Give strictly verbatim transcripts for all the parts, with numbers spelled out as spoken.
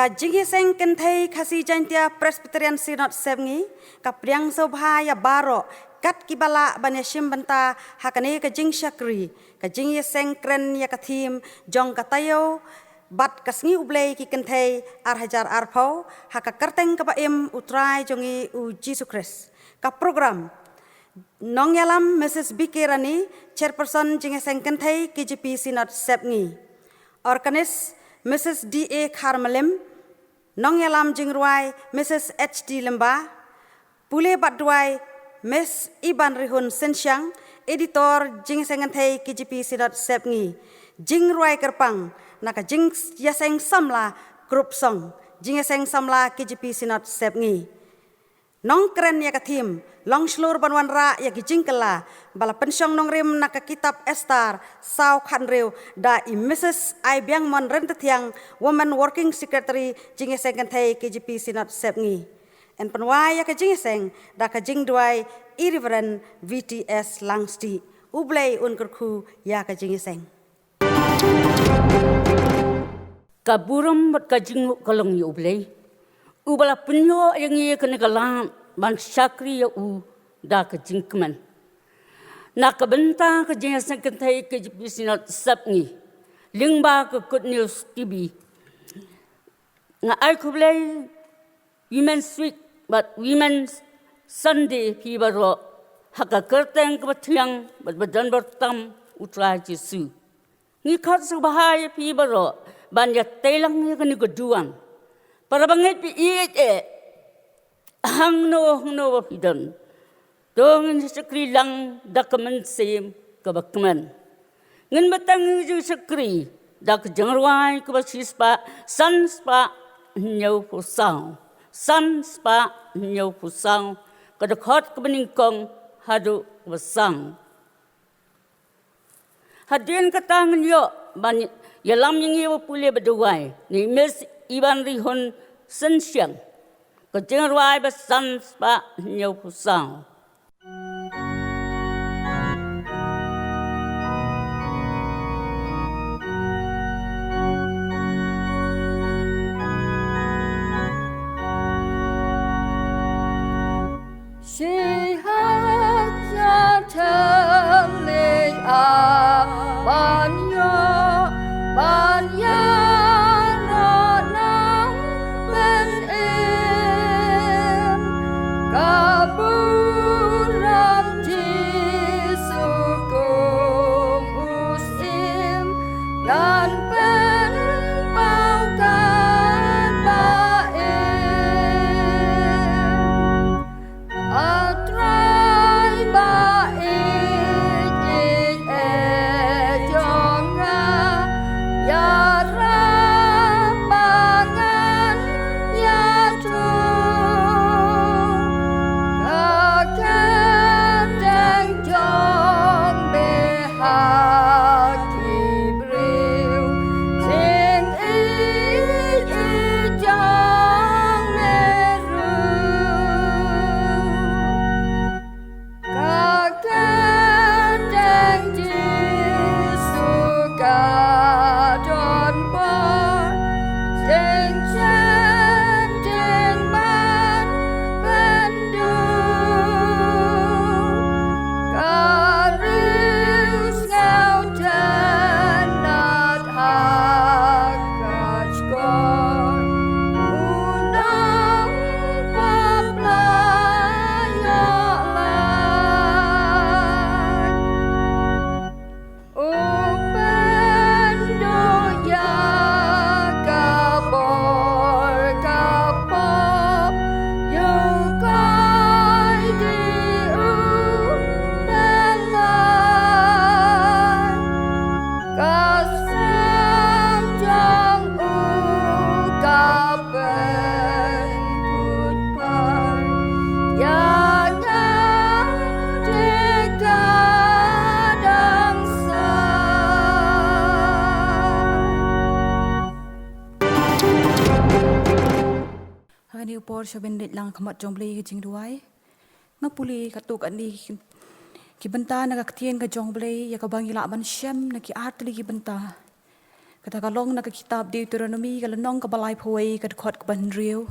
Ka Jingïaseng Kynthei Khasi Jaiñtia Presbyterian Synod Sepngi ka pdiang sngewbha ïa baroh kat kiba lah ban ïashim bynta ha kane ka jingshakri, ka jingïaseng kren ïa ka theme jong ka taïew bad ka Sngi U Blei ki Kynthei ar hajar arphew, ha ka kyrteng kaba im U Trai jong ngi U Jisu Khrist. Ka program: nongïalam Mrs B K Rani, Chairperson Jingïaseng Kynthei K J P Synod Sepngi. Organist Mrs D A Kharmalim. Nongïalam jingrwai Mrs H D Lymba. Pule bad duwai Miss Ibanrihun Synshang, Editor Jingïaseng Kynthei K J P Synod Sepngi. Jingrwai kyrpang na ka Jingïaseng Samla, Group Song, Jingïaseng Samla K J P Synod Sepngi. Nongkren ïa ka theme: Long shlur ban wanrah ïa ki jingkylla, ba la pynshong nongrim na ka kitab Esther saw khathynriew da i Mrs Aibiangmon Ryntathiang, Women Working Secretary Jingïaseng Kynthei K J P Synod Sepngi. Yn pynwai ïa ka jingïaseng da ka jingduwai i Reverend V T S Langstieh. U Blei un kyrkhu ïa ka jingïaseng. Ka burom bad ka jingngooh ka long ïa U Blei, uba la pynïoh ïa ngi ïa kane ka lad ban shakri ïa u da ka jingkmen. Na ka bynta ka Jingïaseng Kynthei K J P Synod Sepngi, lyngba ka Good News T V, nga ai khublei Women's Week bad Women's Sunday phi baroh, ha ka kyrteng kaba thiang bad ba don bor tam U Trai Jisu. Ngi khot sngewbha ïa phi baroh ban ïatei lang ïa kane ka duwan. Para bangeit, phi ïeit eh, hangno hangno ba phi don, to ngin shakri lang da ka mynsiem kaba kmen. Ngin bteng ïa ka jingshakri da ka jingrwai kaba shispah, san spah hynñiewphew saw. San spah hynñiewphew saw. Ka dkhot kaba nyngkong haduh kaba san. Hadien kata ngin ïoh ban ïalam ïa ngi ba pule ba duwai na i Miss Ibanrihun Synshang. Ka jingrwai ba san spah hynñiewphew saw. Shi hajar thylliej ban ïoh ban ïaroh nongpynim. Ka burom Jisu kum u syiem, ngan pynpaw katba im. A Trai ba ïeit, ïeit eh jong nga, ïarap ba ngan ïathuh ka kyrteng jong me ha ki briew, jingïeit jong me ruh. Ka kyrteng Jisu ka don bor, jingsheptieng ban pynduh. Ka riewsngew tynnat ha ka shkor, u nongpop la ïoh lait. U pynduh ïa ka bor ka pop, ïa u Khynnah u pynlait. Ka sem jong u ka pynput pynïaid ïa nga te ka dang sah. Ha kane ka por, sha ban leit lang ha khmat jong U Blei ha ka jingduwai. Nga pule katto katne ki, ki bynta na ka ktien ka jong U Blei, ïa kaba ngi lah ban shem na ki artylli ki bynta. Kata ka long na ka kitab Deuteronomi, ka lynnong kaba laiphew wei, ka dkhot kaba hynriew.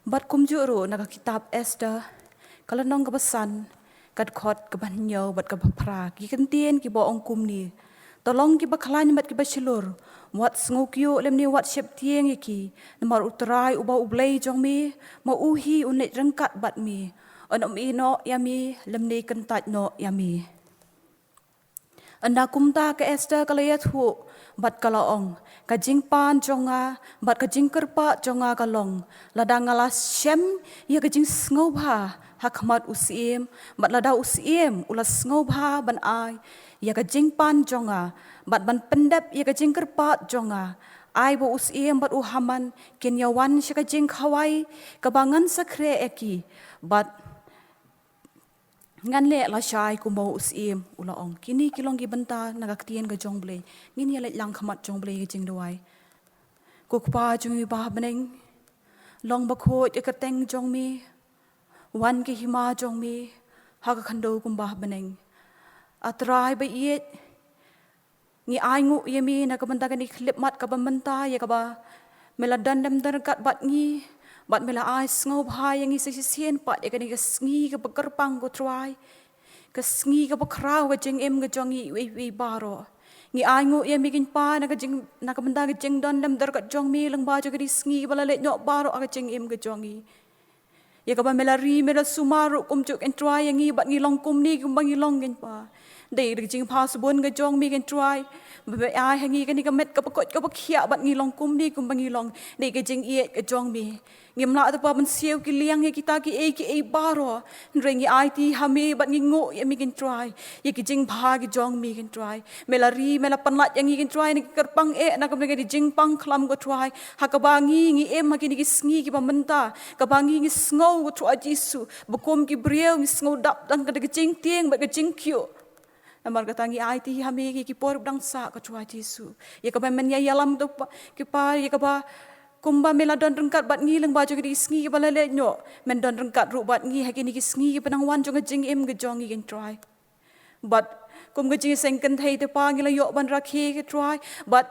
Bad kumjuh ruh na ka kitab Esther, ka lynnong kaba san, ka dkhot kaba hynñiew bad kaba phra. Ki kyntien kiba ong kumne: To long kiba khlaiñ bad kiba shlur, wat sngewkyiuh lymne wat sheptieng ïa ki, namar U Trai uba U Blei jong me, ma u hi un leit ryngkat bad me, un ym ïehnoh ïa me lymne kyntait noh ïa me. Ynda kumta ka Esther ka la ïathuh bad ka la ong: Ka jingpan jong nga bad ka jingkyrpad jong nga ka long, lada nga la shem ïa ka jingsngewbha ha khmat u syiem, bad lada u syiem u la sngewbha ban ai ïa ka jingpan jong nga bad ban pyndep ïa ka jingkyrpad jong nga, ai ba u syiem bad u Haman kin ïawan sha ka jingkhawai kaba ngan sa khreh ïa ki, bad ngan leh lashai kumba u syiem u la ong. Kine ki long ki bynta na ka ktien ka jong U Blei. Ngin ïa leit lang khmat jong U Blei ka jingduwai. Ko Kpa jong ngi ba ha bneng, long bakhuid ka kyrteng jong me, wan ka hima jong me ha ka khyndew kumba ha bneng. A Trai ba ïeit, ngi ainguh ïa me na ka bynta kane ka khyllipmat kaba mynta, ïa kaba me la don lem don ryngkat bad ngi, bad me la ai sngewbha ïa ngi sa shisien pat ïa kane ka sngi kaba kyrpang, ko Trai, ka sngi kaba khraw ka jingim ka jong ngi iwei iwei baroh. Ngi ainguh ïa me, ko Kpa, na ka jing, na ka bynta ka jingdon lem don ryngkat jong me lyngba jong kane ka sngi kaba la leit noh baroh ha ka jingim ka jong ngi. Ïa kaba me la ri, me la sumar ruh kumjuh, ko Trai, ïa ngi bad ngi long kumne kumba ngi long, ko Kpa. Dei da ka jingpasbun ka jong me, ko Trai, ba me ai ha ngi kane ka met kaba koit kaba khiah bad ngi long kumne kumba ngi long. Dei ka jingïeit ka jong me. Ngim lah te pa ban siew ki liang ïa kita kiei kiei baroh. Hynrei ngi aiti ha me bad ngi nguh ïa me, ko Trai, ïa ki jingbha ki jong me, ko Trai. Me la ri, me la pynlait ïa ngi, ko Trai, na ki kyrpang eh, na ka bynta ka jingpang khlam, ko Trai, ha kaba ngi, ngi im ha kine ki sngi kiba mynta, kaba ngi, ngi sngew, ko Trai Jisu, ba kum ki briew ngi sngew dap tang da ka jingtieng bad ka jingkyiuh. Namar kata ngi aiti ha me ïa ki por ba dang sah, ko Trai Jisu. Ïa kaba men ïa ïalam, ko Kpa, ïa kaba kumba me la don ryngkat bad ngi lyngba jong kine ki sngi kiba la leit noh, men don ryngkat ruh bad ngi ha kine ki sngi kiba nang wan jong ka jingim ka jong ngi, ko Trai. Bad kum ka jingïaseng kynthei, te pa, ngi la ïoh ban rakhe, ko Trai, bad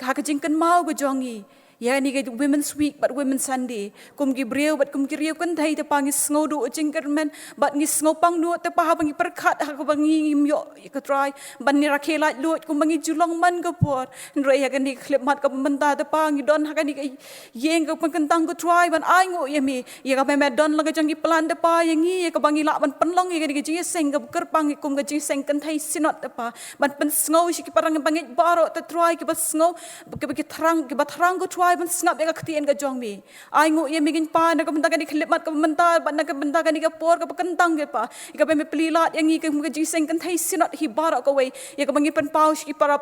ha ka jingkynmaw ka jong ngi ïa kane ka Women's Week bad Women's Sunday, kum ki briew bad kum ki riew kynthei, te pa, ngi sngew duh jingkyrmen bad ngi sngew pang duh, te pa, haba ngi pyrkhat ha kaba ngi, ngim ïoh, ko Trai, ban ïa rakhe laitluid kumba ngi ju long man ka por. Hynrei ha kane ka khyllipmat kaba mynta, te pa, ngi don ha kane ka ïing kaba kyntang, ko Trai, ban ainguh ïa me ïa kaba me don la ka jong ki plan, te pa, ïa ngi, ïa kaba ngi lah ban pynlong ïa kane ka jingïaseng kaba kyrpang, kum ka jingïaseng kynthei Synod, te pa, ban pynsngew sha ki para bangeit baroh, te Trai, kiba sngew, kiba ki thrang, kiba thrang, ko Trai, ban sngap ïa ka ktien ka jong me. Ainguh ïa me, ko Kpa, na ka bynta kane ka khyllipmat kaba mynta bad na ka bynta kane ka por kaba kyntang, ko Pa, ïa kaba me plie lad ïa ngi kum ka jingïaseng kynthei Synod hi baroh kawei, ïa kaba ngi pynpaw sha ki para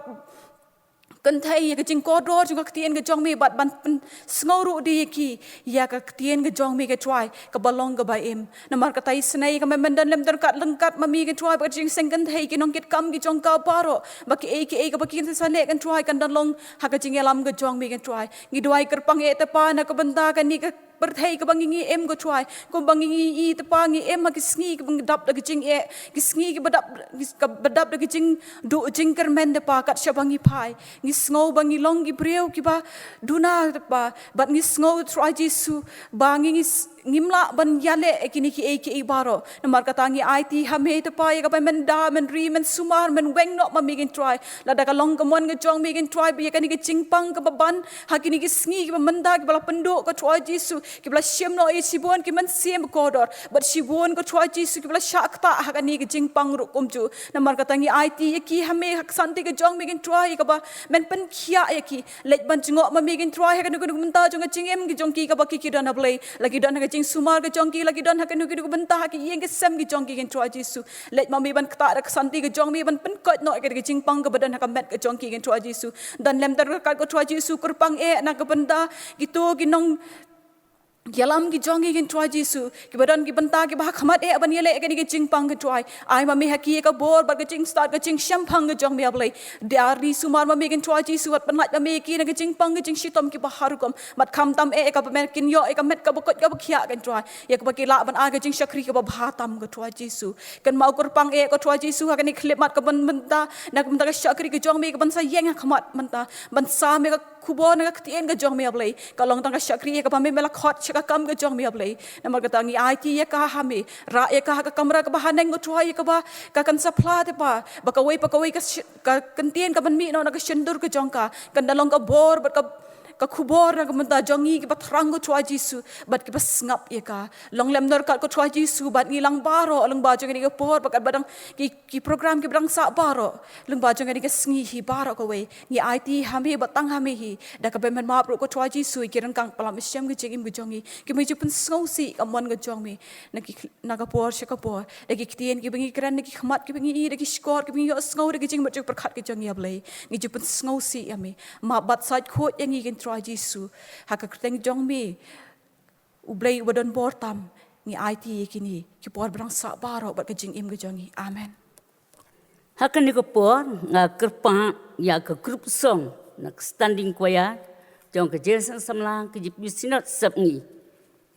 kynthei ïa ka jingkordor jong ka ktien ka jong me bad ban pynsngew ruh de ïa ki ïa ka ktien ka jong me, ko Trai, kaba long kaba im. Namar kata isynei ïa kaba men don lem don ryngkat, ryngkat ma me, ko Trai, bad ka jingïaseng kynthei, ki nongkitkam ki jong ka baroh, ba kiei kiei kaba kin sa leh, ko Trai, kan don long ha ka jingïalam ka jong me, ko Trai. Ngi duwai kyrpang eh, te Pa, na ka bynta kane ka pyrthei kaba ngi, ngi im, ko Trai, kumba ngi, ngi i, te Pa, ngi im ha ki sngi kiba ngi dap da ka jingeh, ki sngi kiba dap, kiba dap da ka jingduh jingkyrmen, te Pa, kat shaba ngi phai, ngi sngew ba ngi long ki briew kiba duna, te Pa, bad ngi sngew, Trai Jisu, ba ngi, ngi s-, ngim lah ban ïaleh ïa kine kiei kiei baroh. Namar kata ngi aiti ha me, te Pa, ïa kaba men da, men ri, men sumar, men weng noh ma me, ko Trai. Lada ka long ka mon ka jong me, ko Trai, ba ïa kane ka jingpang kaba ban ha kine ki sngi kiba mynta, kiba la pynduh, ko Trai Jisu, kiba la shim noh ïa shibun ki mynsiem bakordor, bad shibun, ko Trai Jisu, kiba la shah ktah ha kane ka jingpang ruh kumjuh. Namar kata ngi aiti ïa ki ha me, ha ka santi ka jong me, ko Trai, ïa kaba men pynkhiah ïa ki. Leit ban jngoh ma me, ko Trai, ha kano kano ka bynta jong ka jingim ka jong ki, kaba ki, ki don, A Blei, la ki don ha ka jingsumar ka jong ki, la ki don ha kano kano ka bynta ha ki ïing ki sem ki jong ki, ko Trai Jisu. Leit ma me ban ktah da ka santi ka jong me, ban pynkoit noh ïa ka jingpang kaba don ha ka met ka jong ki, ko Trai Jisu. Don lem don ryngkat, ko Trai Jisu, kyrpang eh na ka bynta kito ki nong ïalam ki jong ngi, ko Trai Jisu, kiba don ki bynta kiba ha khmat eh ban ïaleh ïa kane ka jingpang, ko Trai. Ai ma me ha ki ïa ka bor bad ka jingstad, ka jingshemphang, ko jong me, ah Blei. Dei ar ni sumar ma me, ko Trai Jisu, bad pynlait ma me ïa ki na ka jingpang, ka jingshitom kiba ha rukom. Bad khamtam eh ïa kaba me kin ïoh ïa ka met kaba koit kaba khiah, ko Trai, ïa kaba ki lah ban ai ka jingshakri kaba bha tam, ko Trai Jisu. Kynmaw kyrpang eh, ko Trai Jisu, ha kane ka khyllipmat kaba mynta, na ka bynta ka shakri ka jong me kaban sa ïeng ha khmat mynta, ban sam ïa ka khubor na ka ktien ka jong me, ah Blei. Ka long tang ka shakri ïa kaba me, me la khot sha ka kam ka jong me, ah Blei. Namar kata ngi aiti ïa ka ha me, rah ïa ka ha ka kamra kaba haneng, ko Trai, ïa kaba ka kan sa phla te pa, ba kawei pa kawei ka sh-, ka ktien kaban mih noh na ka shyntur ka jong ka, kan da long ka bor bad ka, ka khubor na ka bynta jong ngi kiba thrang, ko Trai Jisu, bad kiba sngap ïa ka. Long lem nor kat, ko Trai Jisu, bad ngi lang baroh lyngba jong kane ka por, bad katba dang ki, ki program kiba dang sah baroh lyngba jong kane ka sngi hi baroh kawei, ngi aiti ha me bad tang ha me hi, da kaba men map ruh, ko Trai Jisu, ïa ki ryngkang palam shem ka jingim ka jong ngi. Ki me ju pynsngewsih ka mon ka jong me na ki, na ka por sha ka por, da ki ktien kiba ngi kren, da ki khmat kiba ngi i, da ki shkor kiba ngi ïohsngew, da ki jingmut jingpyrkhat ka jong ngi, ah Blei. Ngi ju pynsngewsih ïa me. Map bad sait khuid ïa ngi, ko Trai Jisu. Ha ka kyrteng jong me, U Blei uba don bor tam, ngi aiti ïa kine ki por ba dang sah baroh bad ka jingim ka jong ngi. Amen. Ha kane ka por nga kyrpad ïa ka group song na ka standing choir jong ka Jingïaseng Samla ka J B Synod Sepngi,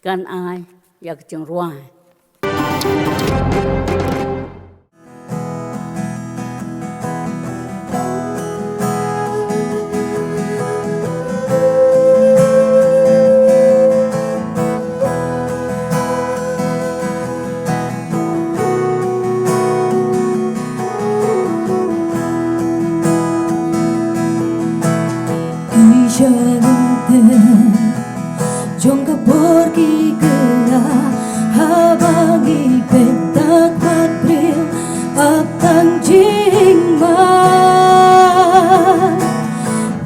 kan ai ïa ka jingrwai. Jong ka bor ki kylla, haba ngi peit tang khmat briew, ap tang jingma.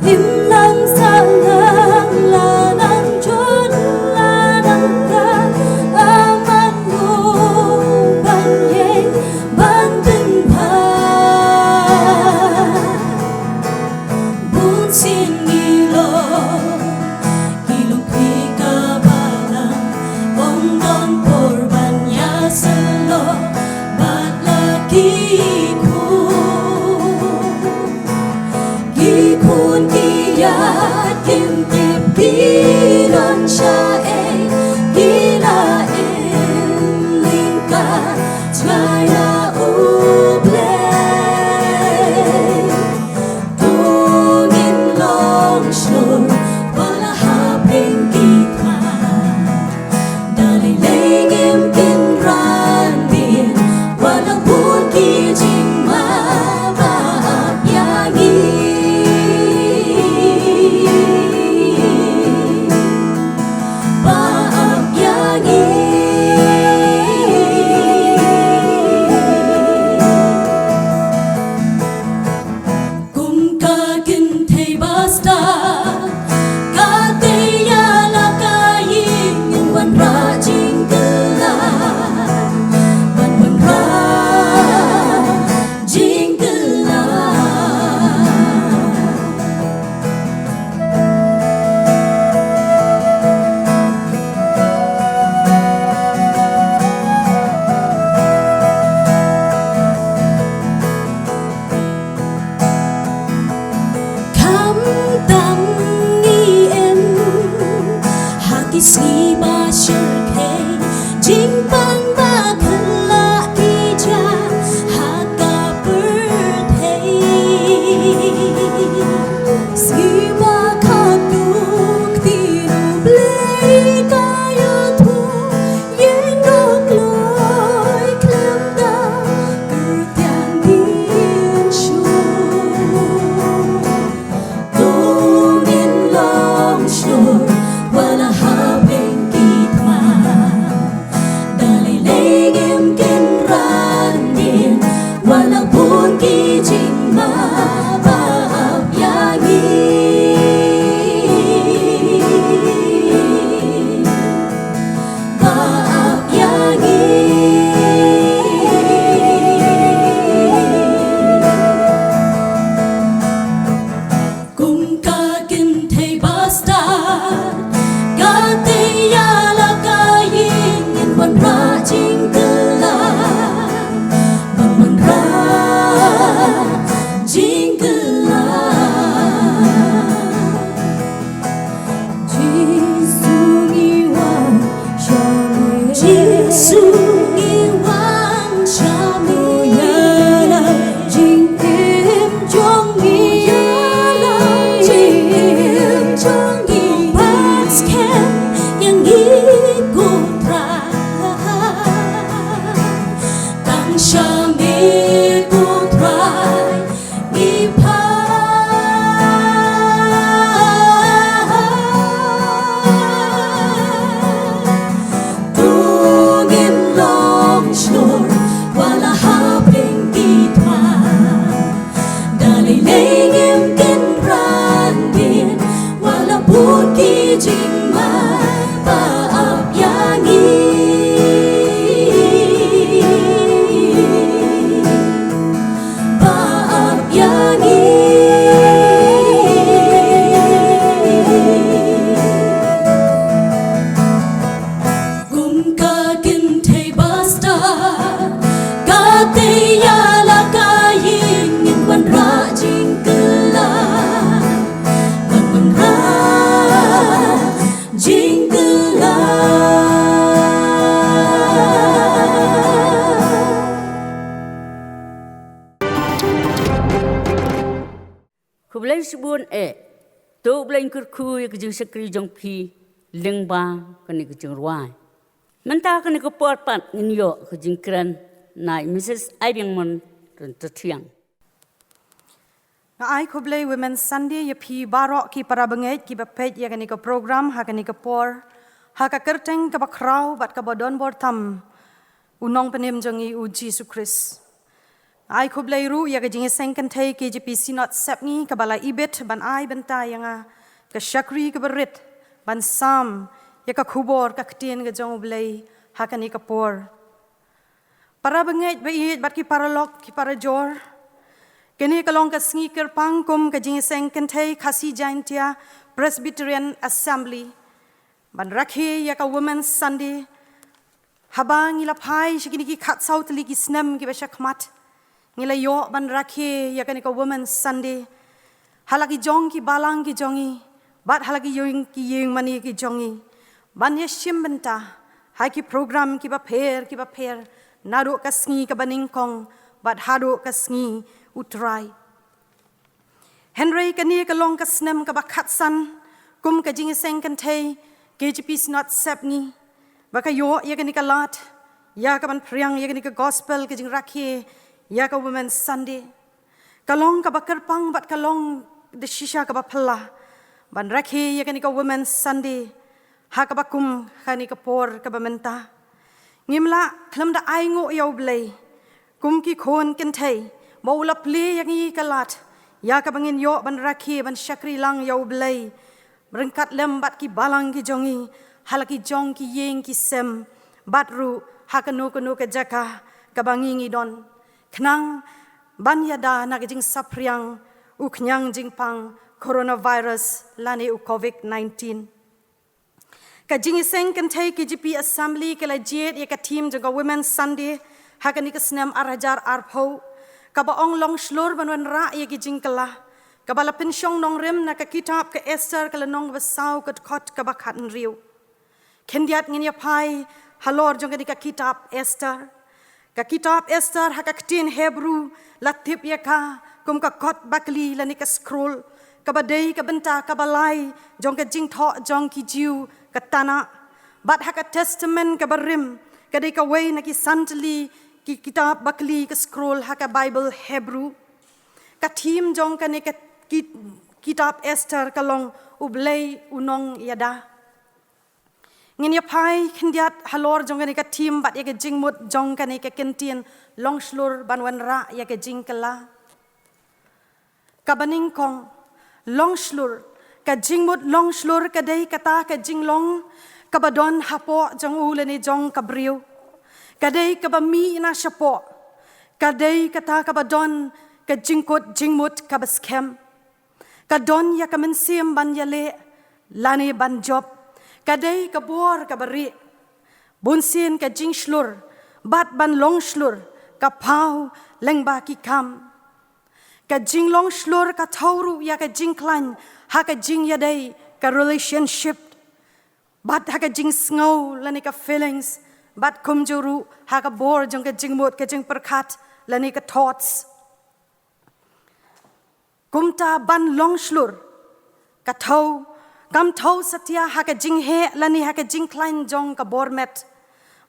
Im lang sah lang, la nang jot la nang kah, a man ngu ban ïeng ban pynphai. Bun sien ngi long ki longkmie ka balang, ym don por ban ïaseng noh bad la ki khun. Ki khun ki ïaid kim tip ki don shaei, ki la im lyngkot jngai na U Blei. To ngin long shnong ba la hapdeng ki thma. Da lei lei ngim kynran dien, wat la bun ki jingma ba ap ïa ngi. Sha me ko Trai, ngi phai. To ngin long shlur, wat la hapdeng ki thma. Da lei lei ngim kynran beit, wat la bun ki jingma ba ap ïa ngi. Ba ap ïa ngi. Kum ka kynthei ba stad, ka tei ïa la ka ïing, ngin wanrah jingkylla, ban wanrah jingkylla. Khublei shibun eh. To U Blei un kyrkhu ïa ka jingshakri jong phi lyngba kane ka jingrwai. Mynta kane ka por pat ngin ïoh ka jingkren na i Mrs Aibiangmon Ryntathiang. Nga ai khublei Women's Sunday ïa phi baroh ki para bangeit kiba peit ïa kane ka program ha kane ka por, ha ka kyrteng kaba khraw bad kaba don bor tam u Nongpynim jong ngi U Jisu Khrist. Ai khublei ruh ïa ka Jingïaseng Kynthei K J P Synod Sepngi kaba la ibit ban ai bynta ïa nga ka shakri kaba rit ban sam ïa ka khubor ka ktien ka jong U Blei ha kane ka por. Para bangeit ba ïeit bad ki paralok ki parajor, kane ka long ka sngi kyrpang kum ka Jingïaseng Kynthei Khasi Jaintia Presbyterian Assembly ban rakhe ïa ka Women's Sunday. Haba ngi la phai sha kine ki khatsaw tylli ki snem kiba shakhmat, ngi la ïoh ban rakhe ïa kane ka Women's Sunday ha la ki jong ki balang ki jong ngi bad ha la ki ïing ki ïing mane ki jong ngi, ban ïashim bynta ha ki program kiba pher kiba pher, naduh ka sngi kaba nyngkong bad haduh ka sngi U Trai. Hynrei kane ka long ka snem kaba khatsan kum ka Jingïaseng Kynthei K J P Synod Sepngi ba ka ïoh ïa kane ka lad ïa ka ban phriang ïa kane ka gospel, ka jingrakhe ïa ka Women's Sunday. Ka long kaba kyrpang bad ka long da shisha kaba phylla ban rakhe ïa kane ka Women's Sunday ha kaba kum kane ka por kaba mynta. Ngim lah khlem da ainguh ïa U Blei kum ki khun kynthei ba u la plie ïa ngi ka lad ïa kaba ngin ïoh ban rakhe ban shakri lang ïa U Blei ryngkat lem bad ki balang ki jong ngi ha la ki jong ki ïing ki sem bad ruh ha kano kano ka jaka kaba ngi ngi don, khnang ban ïada na ka jingsaphriang u khñiang jingpang coronavirus lane u covid nineteen. Ka Jingïaseng Kynthei K J P Assembly ka la jied ïa ka theme jong ka Women's Sunday ha kane ka snem ar hajar arphew, kaba ong long shlur ban wanrah ïa ki jingkylla, kaba la pynshong nongrim na ka kitab ka Esther ka lynnong ba saw ka dkhot kaba khathynriew. Khyndiat ngin ïa phai halor jong kane ka kitab Esther. Ka kitab Esther ha ka ktien Hebru la tip ïa ka kum ka kot bakli lane ka scroll, kaba dei ka bynta kaba lai jong ka jingthoh jong ki Jiw, ka Tanakh. Bad ha ka Testament kaba rim ka dei kawei na ki san tylli ki kitab bakli, ka scroll ha ka Baibl Hebru. Ka theme jong kane ka ki-, kitab Esther ka long U Blei u nongïada. Ngin ïa phai khyndiat halor jong kane ka theme bad ïa ka jingmut jong kane ka kyntien long shlur ban wanrah ïa ka jingkylla. Kaba nyngkong, long shlur. Ka jingmut long shlur ka dei kata ka jinglong kaba don hapoh jong u lane jong ka briew. Ka dei kaba mih na shapoh. Ka dei kata kaba don ka jingkut jingmut kaba skhem. Ka don ïa ka mynsiem ban ïaleh lane ban jop. Ka dei ka bor kaba rieh. Bunsien ka jingshlur bad ban long shlur ka paw lyngba ki kam. Ka jinglong shlur ka thew ruh ïa ka jingkhlaiñ ha ka jingïadei, ka relationship, bad ha ka jingsngew lane ka feelings, bad kumjuh ruh ha ka bor jong ka jingmut, ka jingpyrkhat lane ka thoughts. Kumta ban long shlur ka thew, kam thew satia ha ka jingheh lane ha ka jingkhlaiñ jong ka bor met,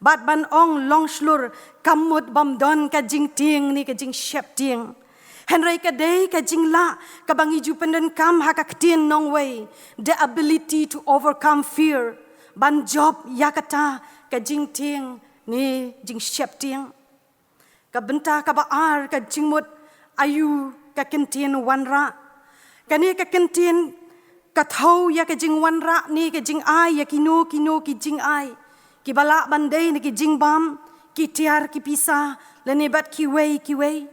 Bad ban ong long shlur kam mut bym don ka jingtieng ne ka jingsheptieng. Hynrei ka dei ka jinglah kaba ngi ju pyndonkam ha ka ktien nongwei, the ability to overcome fear. Ban jop ïa kata ka jingtieng ne jingsheptieng. Ka bynta kaba ar, ka jingmut aïu ka kyntien wanrah. Kane ka kyntien ka thew ïa ka jingwanrah ne ka jingai ïa kino kino ki jingai kiba lah ban dei na ki jingbam, ki tiar, ki pisa, lane bad kiwei kiwei.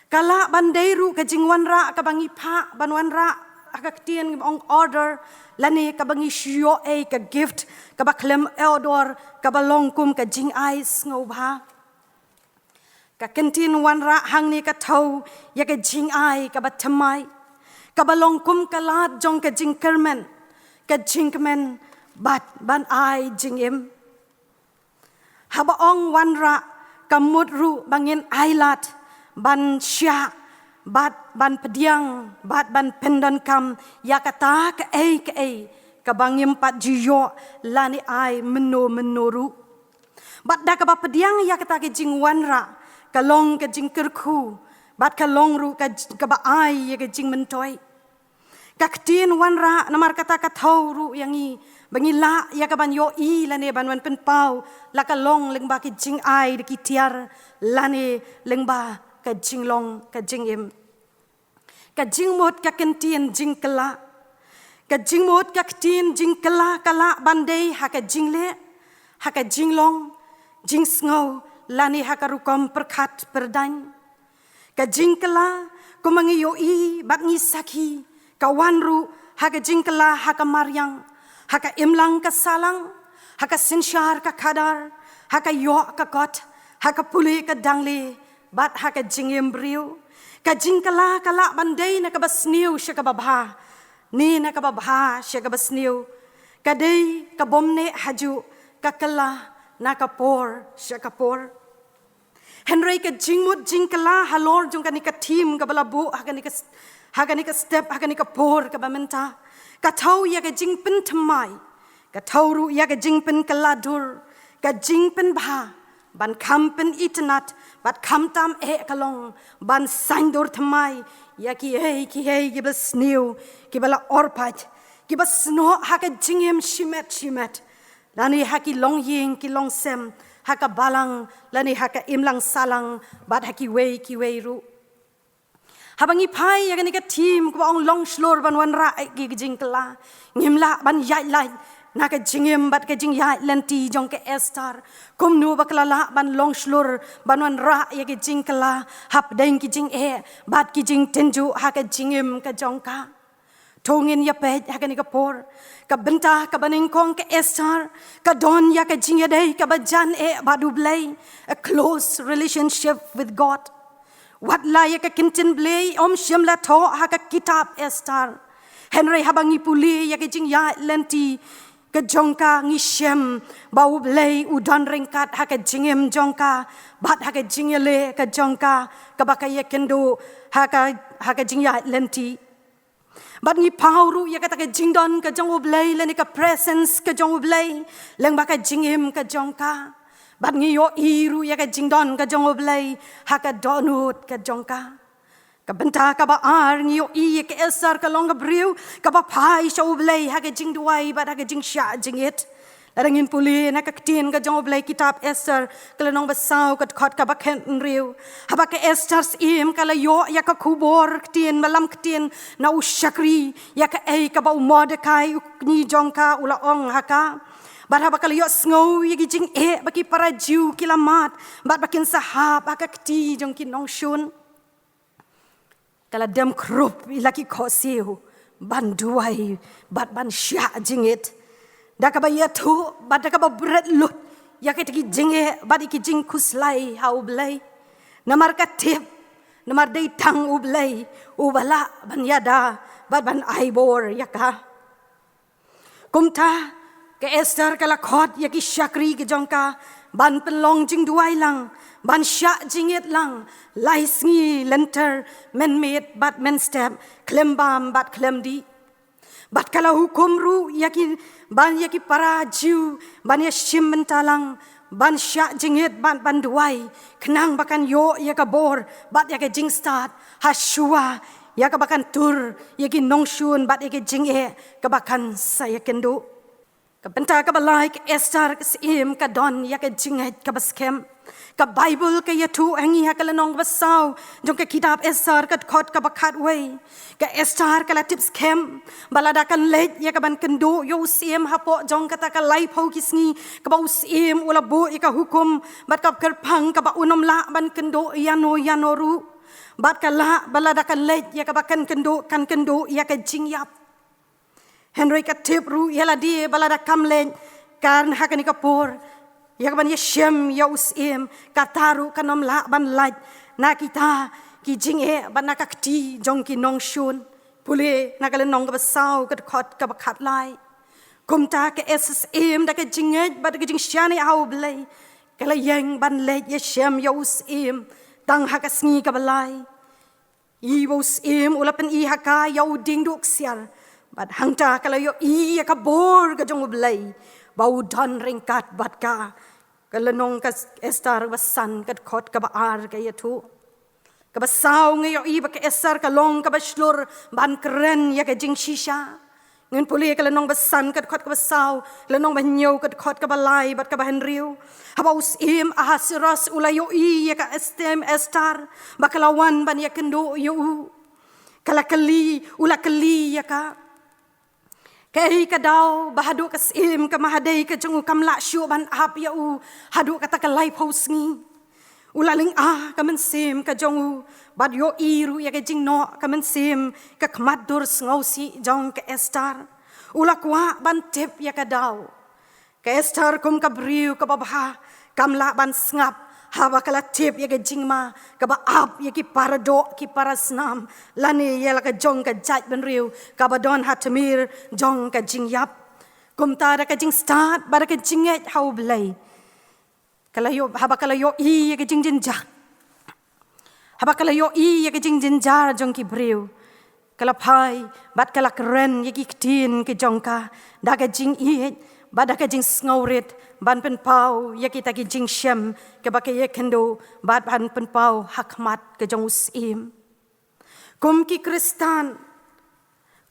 Ka lah ban dei ruh ka jingwanrah kaba ngi phah ban wanrah ha ka ktien ong order, lane kaba ngi shu ïoh ei ka gift kaba khlem order, kaba long kum ka jingai sngewbha. Ka kyntien wanrah hangne ka thew ïa ka jingai kaba thymmai, kaba long kum ka lad jong ka jingkyrmen, ka jingkmen bad ban ai jingim. Haba ong wanrah ka mut ruh ba ngin ai lad ban shah bad ban pdiang bad ban pyndonkam ïa kata kaei kaei kaba ngim pat ju ïoh lane ai mynno mynno ruh. Bad da kaba pdiang ïa kata ka jingwanrah ka long ka jingkyrkhu bad ka long ruh ka j-, kaba ai ïa ka jingmyntoi. Ka ktien wanrah namar kata ka thew ruh ïa ngi ba ngi lah ïa ka ban ïohi lane ban wan pynpaw la ka long lyngba ki jingai da ki tiar lane lyngba ka jinglong ka jingim. Ka jingmut ka kyntien jingkylla. Ka jingmut ka ktien jingkylla ka lah ban dei ha ka jingleh, ha ka jinglong, jingsngew, lane ha ka rukom pyrkhat pyrdaiñ. Ka jingkylla, kumba ngi ïohi bad ngi sakhi, ka wan ruh ha ka jingkylla ha ka mariang, ha ka imlang ka sahlang, ha ka synshar ka khadar, ha ka ïoh ka kot, ha ka pule ka dangle, bad ha ka jingim briew. Ka jingkylla ka lah ban dei na kaba sniew sha kaba bha, ne na kaba bha sha kaba sniew. Ka dei ka bym neh hajuh, ka kylla na ka por sha ka por. Hynrei ka jingmut jingkylla halor jong kane ka theme kaba la buh ha kane ka s-, ha kane ka step, ha kane ka por kaba mynta, ka thew ïa ka jingpynthymmai, ka thew ruh ïa ka jingpynkylla dur, ka jingpynbha, ban kham pynitynnad bad khamtam eh ka long ban saiñdur thymmai ïa kiei kiei kiba sniew, kiba la orpait, kiba snoh ha ka jingim shimet shimet, lane ha ki longïing ki longsem, ha ka balang lane ha ka imlang sahlang, bad ha kiwei kiwei ruh. Haba ngi phai ïa kane ka theme kaba ong long shlur ban wanrah ïa ki jingkylla, ngim lah ban ïaid lait na ka jingim bad ka jingïaid lynti jong ka Esther. Kumno ba ka la lah ban long shlur ban wanrah ïa ki jingkylla hapdeng ki jingeh bad ki jingtynjuh ha ka jingim ka jong ka. To ngin ïa peit ha kane ka por. Ka bynta kaba nyngkong ka Esther ka don ïa ka jingïadei kaba jan eh bad U Blei, a close relationship with God. Wat la ïa ka ktien Blei ym shym la thoh ha ka kitab Esther, hynrei haba ngi pule ïa ka jingïaid lynti ka jong ka ngi shem ba U Blei u don ryngkat ha ka jingim jong ka bad ha ka jingïaleh ka jong ka, kaba ka ïakynduh ha ka, ha ka jingïaid lynti. Bad ngi paw ruh ïa kata ka jingdon ka jong U Blei lane ka presence ka jong U Blei lyngba ka jingim ka jong ka. Bad ngi ïohi ruh ïa ka jingdon ka jong U Blei ha ka dohnud ka jong ka. Ka bynta kaba ar, ngi ïohi ïa ka Esther ka long ka briew kaba phai sha U Blei ha ka jingduwai bad ha ka jingshah jingit. Lada ngin pule na ka ktien ka jong U Blei kitab Esther, ka lynnong ba saw ka dkhot kaba khathynriew. Haba ka Esther syiem ka la ïoh ïa ka khubor ktien, ba lam ktien na u shakri ïa kaei kaba u Mordekai u kñi jong ka u la ong ha ka. Bad haba ka la ïohsngew ïa ki jingeh ba ki para Jiw ki la mad bad ba kin sa hap ha ka kti jong ki nongshun, ka la dem khrup ïa la ki khohsiew ban duwai bad ban shah jingit. Da kaba ïathuh bad da kaba bret lut ïa kita ki jingeh bad ïa ki jingkhuslai ha U Blei. Namar ka tip, namar dei tang U Blei uba lah ban ïada bad ban ai bor ïa ka. Kumta ka Esther ka la khot ïa ki shakri ki jong ka ban pynlong jingduwai lang, ban shah jingit lang, lai sngi lynter, mynmiet bad mynstep, khlem bam bad khlem dih. Bad ka la hukum ruh ïa ki, ban ïa ki para Jiw ban ïa shim bynta lang ban shah jingit bad ban duwai, khnang ba kan ïoh ïa ka bor bad ïa ka jingstad, ha shuwa ïa kaba kan tur ïa ki nongshun bad ïa ki jingeh kaba kan sa ïakynduh. Ka bynta kaba lai, ka Esther ka syiem ka don ïa ka jingngeit kaba skhem. Ka Baibl ka ïathuh ha ngi ha ka lynnong kaba saw jong ka kitab Esther, ka dkhot kaba khatwei. Ka Esther ka la tip skhem ba lada kan leit ïa ka ban kynduh ïa u syiem hapoh jong kata ka laiphew ki sngi kaba u syiem u la buh ïa ka hukum bad ka kyrpang kaba un ym lah ban kynduh ïano ïano ruh, bad ka lah ba lada kan leit ïa kaba kan kynduh, kan kynduh ïa ka jingïap. Hynrei ka tip ruh ïa lade ba lada kam leit, kan ha kane ka por ïa ka ban ïashem ïa u syiem, kata ruh kan ym lah ban lait na kita ki jingeh bad na ka kti jong ki nongshun. Pule na ka lynnong kaba saw, ka dkhot kaba khatlai. Kumta ka Esther ka syiem da ka jingngeit bad da ka jingshaniah ha U Blei, ka la ïeng ban leit ïashem ïa u syiem tang ha ka sngi kaba lai. Ïa u syiem u la pyni ha ka ïa u dieng duh ksiar, bad hangta ka la ïohi ïa ka bor ka jong U Blei ba u don ryngkat bad ka. Ka lynnong ka Esther kaba san, ka dkhot kaba ar ka ïathuh. Kaba saw, ngi ïohi ba ka Esther ka long kaba shlur ban kren ïa ka jingshisha. Ngin pule ka lynnong ba san, ka dkhot kaba saw, lynnong ba hynñiew, ka dkhot kaba lai bad kaba hynriew. Haba u syiem Ahasuerus u la ïohi ïa ka syiem Esther ba ka la wan ban ïakynduh ïa u, ka la kylli, u la kylli ïa ka, kaei ka daw ba haduh ka syiem ka mahadei ka jong u kam lah shuh ban ap ïa u haduh kata ka laiphew sngi. U la lynga ka mynsiem ka jong u bad ïohi ruh ïa ka jingnoh ka mynsiem, ka khmat dur sngewsih jong ka Esther. U la kwah ban tip ïa ka daw. Ka Esther kum ka briew kaba bha kam lah ban sngap haba ka la tip ïa ka jingma kaba ap ïa ki paradoh, ki parasnam, lane ïa la ka jong ka jaitbynriew kaba don ha tmier jong ka jingïap. Kumta da ka jingstad bad da ka jingngeit ha U Blei, ka la ïoh, haba ka la ïohi ïa ka jingjynjar, haba ka la ïohi ïa ka jingjynjar jong ki briew, ka la phai bad ka la kren ïa ki ktien ki jong ka da ka jingïeit bad da ka jingsngewrit ban pynpaw ïa kita ki jingshem kiba ka ïakynduh bad ban pynpaw ha khmat ka jong u syiem. Kum ki Khristan,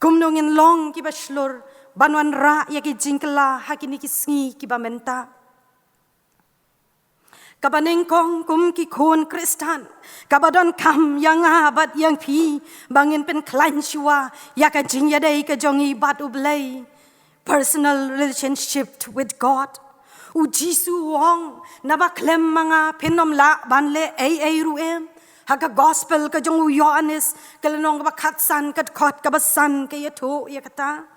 kumno ngin long kiba shlur ban wanrah ïa ki jingkylla ha kine ki sngi kiba mynta? Kaba nyngkong, kum ki khun Khristan, kaba donkam ïa nga bad ïa phi ba ngin pynkhlaiñ shuwa ïa ka jingïadei ka jong ngi bad U Blei. Personal relationship with God. U Jisu u ong, naba khlem ma nga phin ym lah ban leh ei ei ruh em. Ha ka gospel ka jong u Ïoannis, ka lynnong kaba khatsan, ka dkhot kaba san ka ïathuh ïa kata.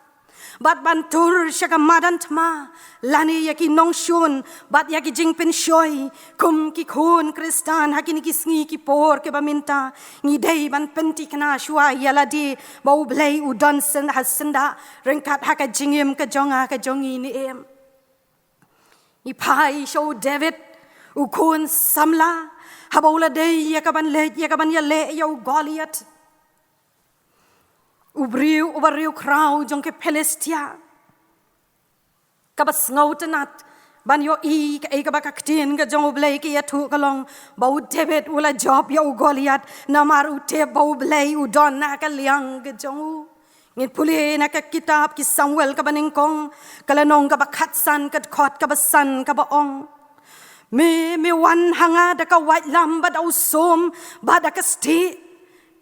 Bad ban tur sha ka madan thma lane ïa ki nongshun bad ïa ki jingpynshoi, kum ki khun Khristan ha kine ki sngi ki por kiba mynta, ngi dei ban pynthikna shuwa ïa lade ba U Blei u don syn ha syndah ryngkat ha ka jingim ka jong nga ka jong ngi ne em. Ngi phai sha u David, u khun samla, haba u la dei ïa ka ban leit ïa ka ban ïaleh ïa u Goliath, u briew uba riewkhraw jong ki Philistia, kaba sngewtynnat ban ïohi kaei kaba ka ktien ka jong U Blei ka ïathuh, ka long ba u David u la jop ïa u Goliath, namar u tip ba U Blei u don na ka liang ka jong u. Ngin pule na ka kitab Ki Samuel kaba nyngkong, ka lynnong kaba khatsan, ka dkhot kaba san kaba ong, me, me wan ha nga da ka waitlam bad da u sum bad da ka stieh.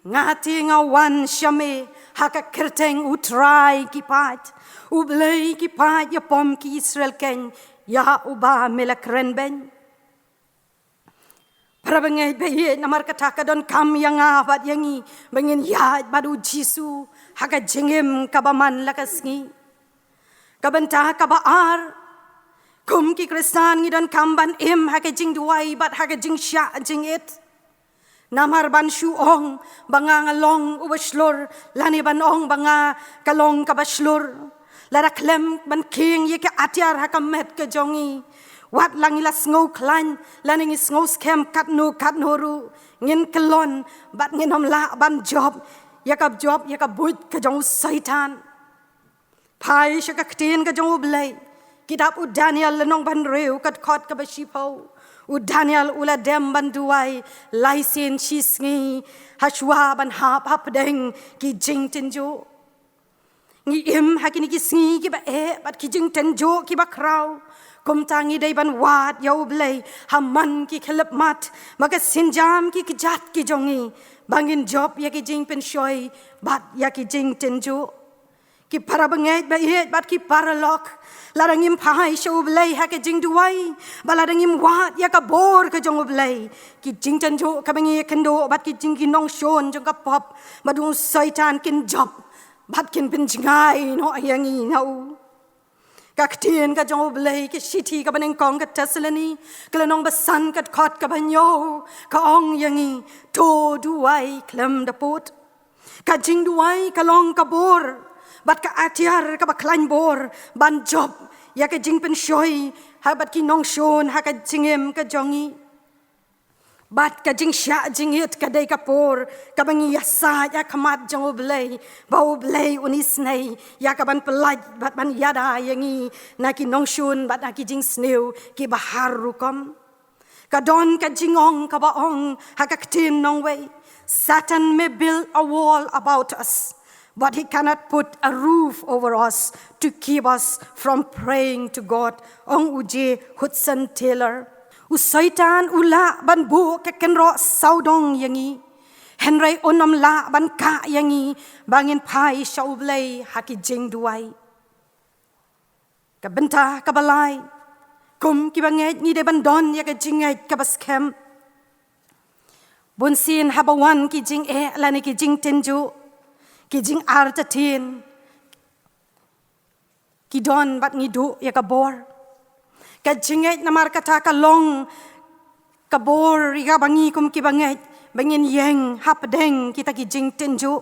Nga te nga wan sha me ha ka kyrteng U Trai ki paid, U Blei ki paid ïapom ki Israel, keiñ ïa uba me la kren beiñ. Para bangeit ba ïeit, namar kata ka donkam ïa nga bad ïa ngi ba ngin ïaid bad u Jisu ha ka jingim kaba man la ka sngi. Ka bynta kaba ar, kum ki Khristan ngi donkam ban im ha ka jingduwai bad ha ka jingshah jingit. Namar ban shu ong ba nga nga long uba shlur, lane ban ong ba nga ka long kaba shlur, lada khlem ban khing ïa ka atiar ha ka met ka jong ngi, wat la ngi la sngewkhlaiñ lane ngi sngewskhem katno katno ruh, ngin kyllon bad ngin ym lah ban jop ïa ka, jop ïa ka buit ka jong u Soitan. Phai sha ka ktien ka jong U Blei, Kitab u Daniel lynnong ba hynriew ka dkhot kaba shiphew. U Daniel u la dem ban duwai lai sien shi sngi hashwa ban hap hapdeng ki jingtynjuh. Ngi im ha kine ki sngi kiba eh bad ki jingtynjuh kiba khraw. Kumta ngi dei ban wad ïa U Blei ha man ki khyllipmat, ma ka sienjam ki kjat ki jong ngi, ba ngin jop ïa ki jingpynshoi bad ïa ki jingtynjuh. Ki para bangeit ba ïeit bad ki paralok, lada ngim phai sha U Blei ha ka jingduwai, ba lada ngim wad ïa ka bor ka jong U Blei, ki jingtynjuh kaba ngi ïakynduh bad ki jing ki nongshun jong ka pop, ba u Soitan kin jop bad kin pynjngai noh ïa ngi na u. Ka ktien ka jong U Blei, ka shithi kaba nyngkong ka Thessaloni, ka lynnong ba san ka dkhot kaba hynñiew, ka ong ïa ngi, to duwai khlem da pud. Ka jingduwai ka long ka bor bad ka atiar kaba khlaiñ bor ban jop ïa ka jingpynshoi ha bad ki nongshun ha ka jingim ka jong ngi. Bad ka jingshah jingit ka dei ka por kaba ngi ïasaid ha khmat jong U Blei, ba U Blei un isynei ïa ka ban pyllait bad ban ïada ïa ngi na ki nongshun bad na ki jingsniew kiba har rukom. Ka don ka jingong kaba ong ha ka ktien nongwei, Satan may build a wall about us, but he cannot put a roof over us to keep us from praying to God, ong u J Hudson Taylor. U Soitan u lah ban buh ka kynroh sawdong ïa ngi, hynrei unym lah ban kah ïa ngi ba ngin phai sha U Blei ha ki jingduwai. Ka bynta kaba lai, kum ki bangeit ngi dei ban don ïa ka jingngeit kaba skhem. Bunsien haba wan ki jingeh lane ki jingtynjuh, ki jingartatien ki don bad ngi duh ïa ka bor. Ka jingngeit namar kata ka long ka bor ïa kaba ngi kum ki bangeit ba ngin ïeng hapdeng kita ki jingtynjuh.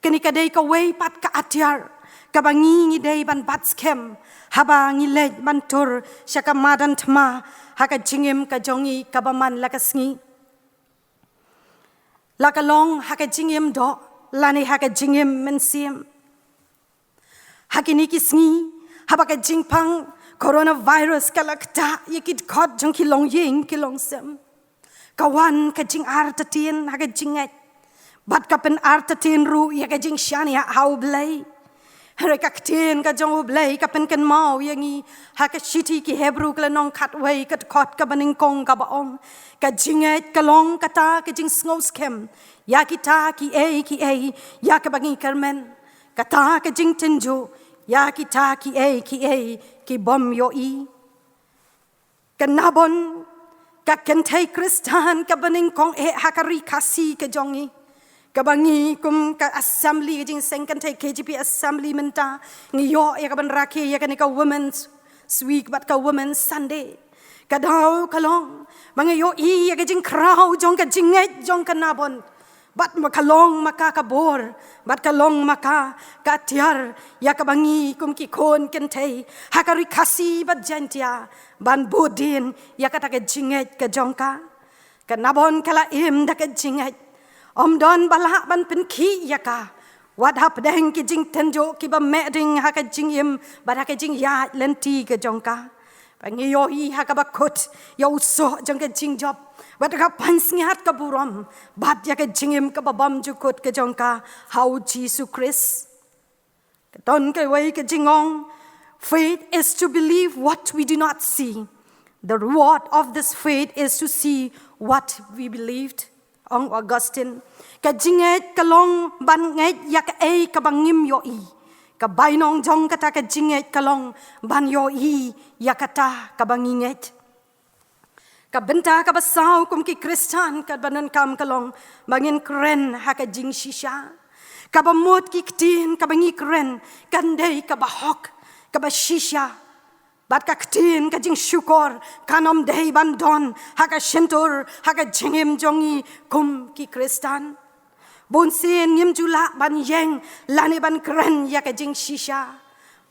Kane ka dei kawei pat ka atiar kaba ngi ngi dei ban bat skhem haba ngi leit ban tur sha ka madan thma ha ka jingim ka jong ngi kaba man la ka sngi, la ka long ha ka jingim doh lane ha ka jingim mynsiem. Ha kine ki sngi haba ka jingpang coronavirus ka la ktah ïa ki dkhot jong ki longïing ki longsem, ka wan ka jingartatien ha ka jingngeit bad ka pynartatien ruh ïa ka jingshaniah ha U Blei. Hynrei ka ktien ka jong U Blei ka pynkynmaw ïa ngi ha ka shithi ki Hebru ka lynnong khatwei ka dkhot kaba nyngkong kaba ong, ka jingngeit ka long kata ka jingsngewskhem ïa kita kiei kiei ïa kaba ngi kyrmen, kata ka jingtynjuh ïa kita kiei kiei ki bym ïohi. Ka Nabon, ka kynthei Khristan kaba nyngkong eh ha ka Ri Khasi ka jong ngi, kaba ngi kum ka assembly, ka jingseng kynthei K J P assembly mynta, ngi ïoh ïa ka ban rakhe ïa kane ka Women's Week bad ka Women's Sunday. Ka daw ka long ba ngi ïohi ïa ka jingkhraw jong ka jingngeit jong ka Nabon. Bad ma ka long ma ka ka bor, bad ka long ma ka ka tiar ïa kaba ngi kum ki khun kynthei ha ka Ri Khasi bad Jaintia ban bud dien ïa kata ka jingngeit ka jong ka. Ka Nabon ka la im da ka jingngeit. Ym don ba lah ban pynkhih ïa ka wat hapdeng ki jingtynjuh kiba meh ding ha ka jingim bad ha ka jingïaid lynti ka jong ka. Ba ngi ïohi ha kaba kut ïa u soh jong ka jingjop bad ka pansngiat ka burom bad ïa ka jingim kaba bymjukut ka jong ka ha U Jisu Khrist. Ka don kawei ka jingong, faith is to believe what we do not see. The reward of this faith is to see what we believed. Ong Augustine, ka jingngeit ka long ban ngeit ïa kaei kaba ngim ïohi. Ka bainong jong kata ka jingngeit ka long ban ïohi ïa kata kaba ngi ngeit. Ka bynta kaba saw kum ki Khristan kaba donkam ka long ba ngin kren ha ka jingshisha. Kaba mut ki ktien kaba ngi kren kan dei kaba hok, kaba shisha. Bad ka ktien ka jingshukor kan ym dei ban don ha ka shyntur ha ka jingim jong ngi kum ki Khristan. Bunsien ngim ju lah ban ïeng lane ban kren ïa ka jingshisha.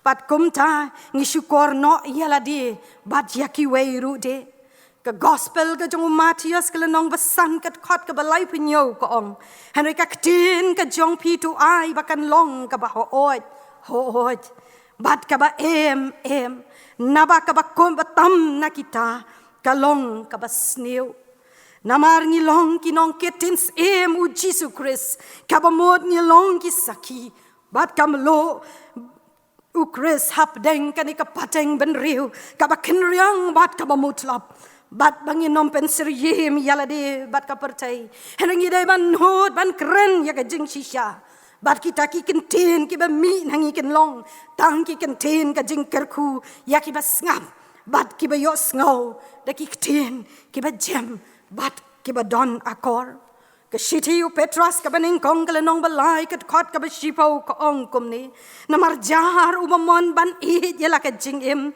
Bad kumta ngi shukor noh ïa lade bad ïa kiwei ruh de. Ka Gospel ka jong u Mathaios ka lynnong ba san ka dkhot kaba laiphew hynñiew ka ong, hynrei ka ktien ka jong phi to ai ba kan long kaba hooid hooid bad kaba em em. Naba kaba kum batam na kita ka long kaba sniew. Namar ngi long ki nongkit ktien syiem u Jisu Khrist, kaba mut ngi long ki sakhi bad ka mluh u Khrist hapdeng kane ka pateng bynriew kaba khynriang bad kaba mutlop. Bad ba ngin ym pynsyriem ïa lade bad ka pyrthei, hynrei ngi dei ban nud ban kren ïa ka jingshisha. Bad kita ki kyntien kiba mih na ngi kin long tang ki kyntien ka jingkyrkhu ïa kiba sngap bad kiba ïohsngew da ki ktien kiba jem bad kiba don akor. Ka shithi u Petros kaba nyngkong ka lynnong ba lai ka dkhot kaba shiphew ka ong kumne: Namar jar uba mon ban ïeit ïa la ka jingim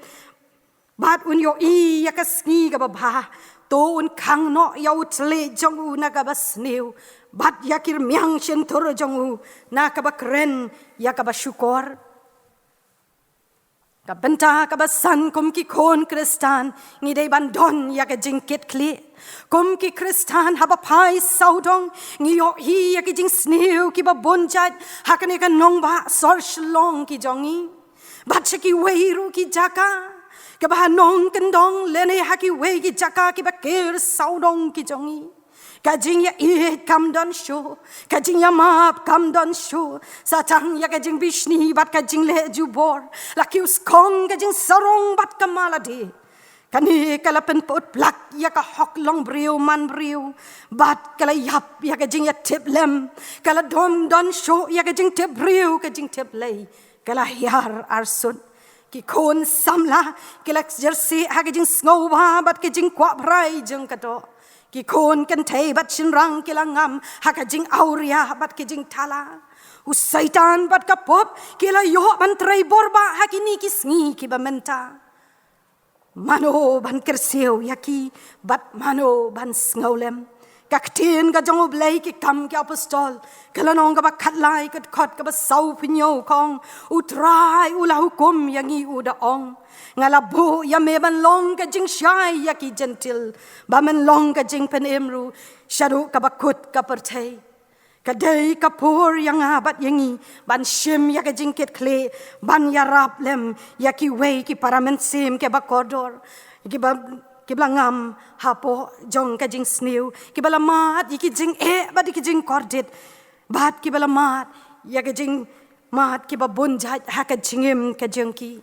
bad un ïohi ïa ka sngi kaba bha, to un khang noh ïa u thylliej jong u na kaba sniew, bad ïa ki rmiang shyntur jong u na kaba kren ïa kaba shukor. Ka bynta kaba san, kum ki khun Khristan ngi dei ban don ïa ka jingkitkhlieh. Kum ki Khristan haba phai sawdong ngi ïohi ïa ki jingsniew kiba bun jait ha kane ka nongbah sor Shillong ki jong ngi bad sha kiwei ruh ki jaka kaba ha nongkyndong lane ha kiwei ki jaka kiba ker sawdong ki jong ngi. Ka jingïaieit kam don shuh, ka jingïamap kam don shuh. Sa tang ïa ka jingbishni bad ka jingleh jubor, la kiew skong ka jingsarong bad ka malade. Kane ka la pynput plak ïa ka hok long briew man briew bad ka la ïap ïa ka jingïatiplem. Ka la dom don shuh ïa ka jingtip briew ka jingtip lei. Ka la hiar arsut. Ki khun samla ki la jyrsieh ha ka jingsngewbha bad ka jingkwah brai jong ka doh. Ki khun kynthei bad shynrang ki la ngam ha ka jingawria bad ka jingthala. U Soitan bad ka pop ki la ïoh ban trei bor bah ha kine ki sngi kiba mynta. Mano ban kyrsiew ïa ki bad mano ban sngewlem? Ka ktien ka jong U Blei, Ki Kam ki Apostol, ka lynnong kaba khatlai ka dkhot kaba sawphew hynñiew ka ong: U Trai u la hukum ïa ngi, u da ong, nga la buh ïa me ban long ka jingshai ïa ki Jentil, ba men long ka jingpynim ruh shaduh kaba kut ka pyrthei. Ka dei ka por ïa nga bad ïa ngi ban shim ïa ka jingkitkhlieh, ban ïarap lem ïa kiwei ki para mynsiem kiba kordor, kiba, kiba la ngam hapoh jong ka jingsniew, kiba la mad ïa ki jingeh bad ïa ki jingkordit, bad kiba la mad ïa ka jingmad kiba bun jait ha ka jingim ka jong ki.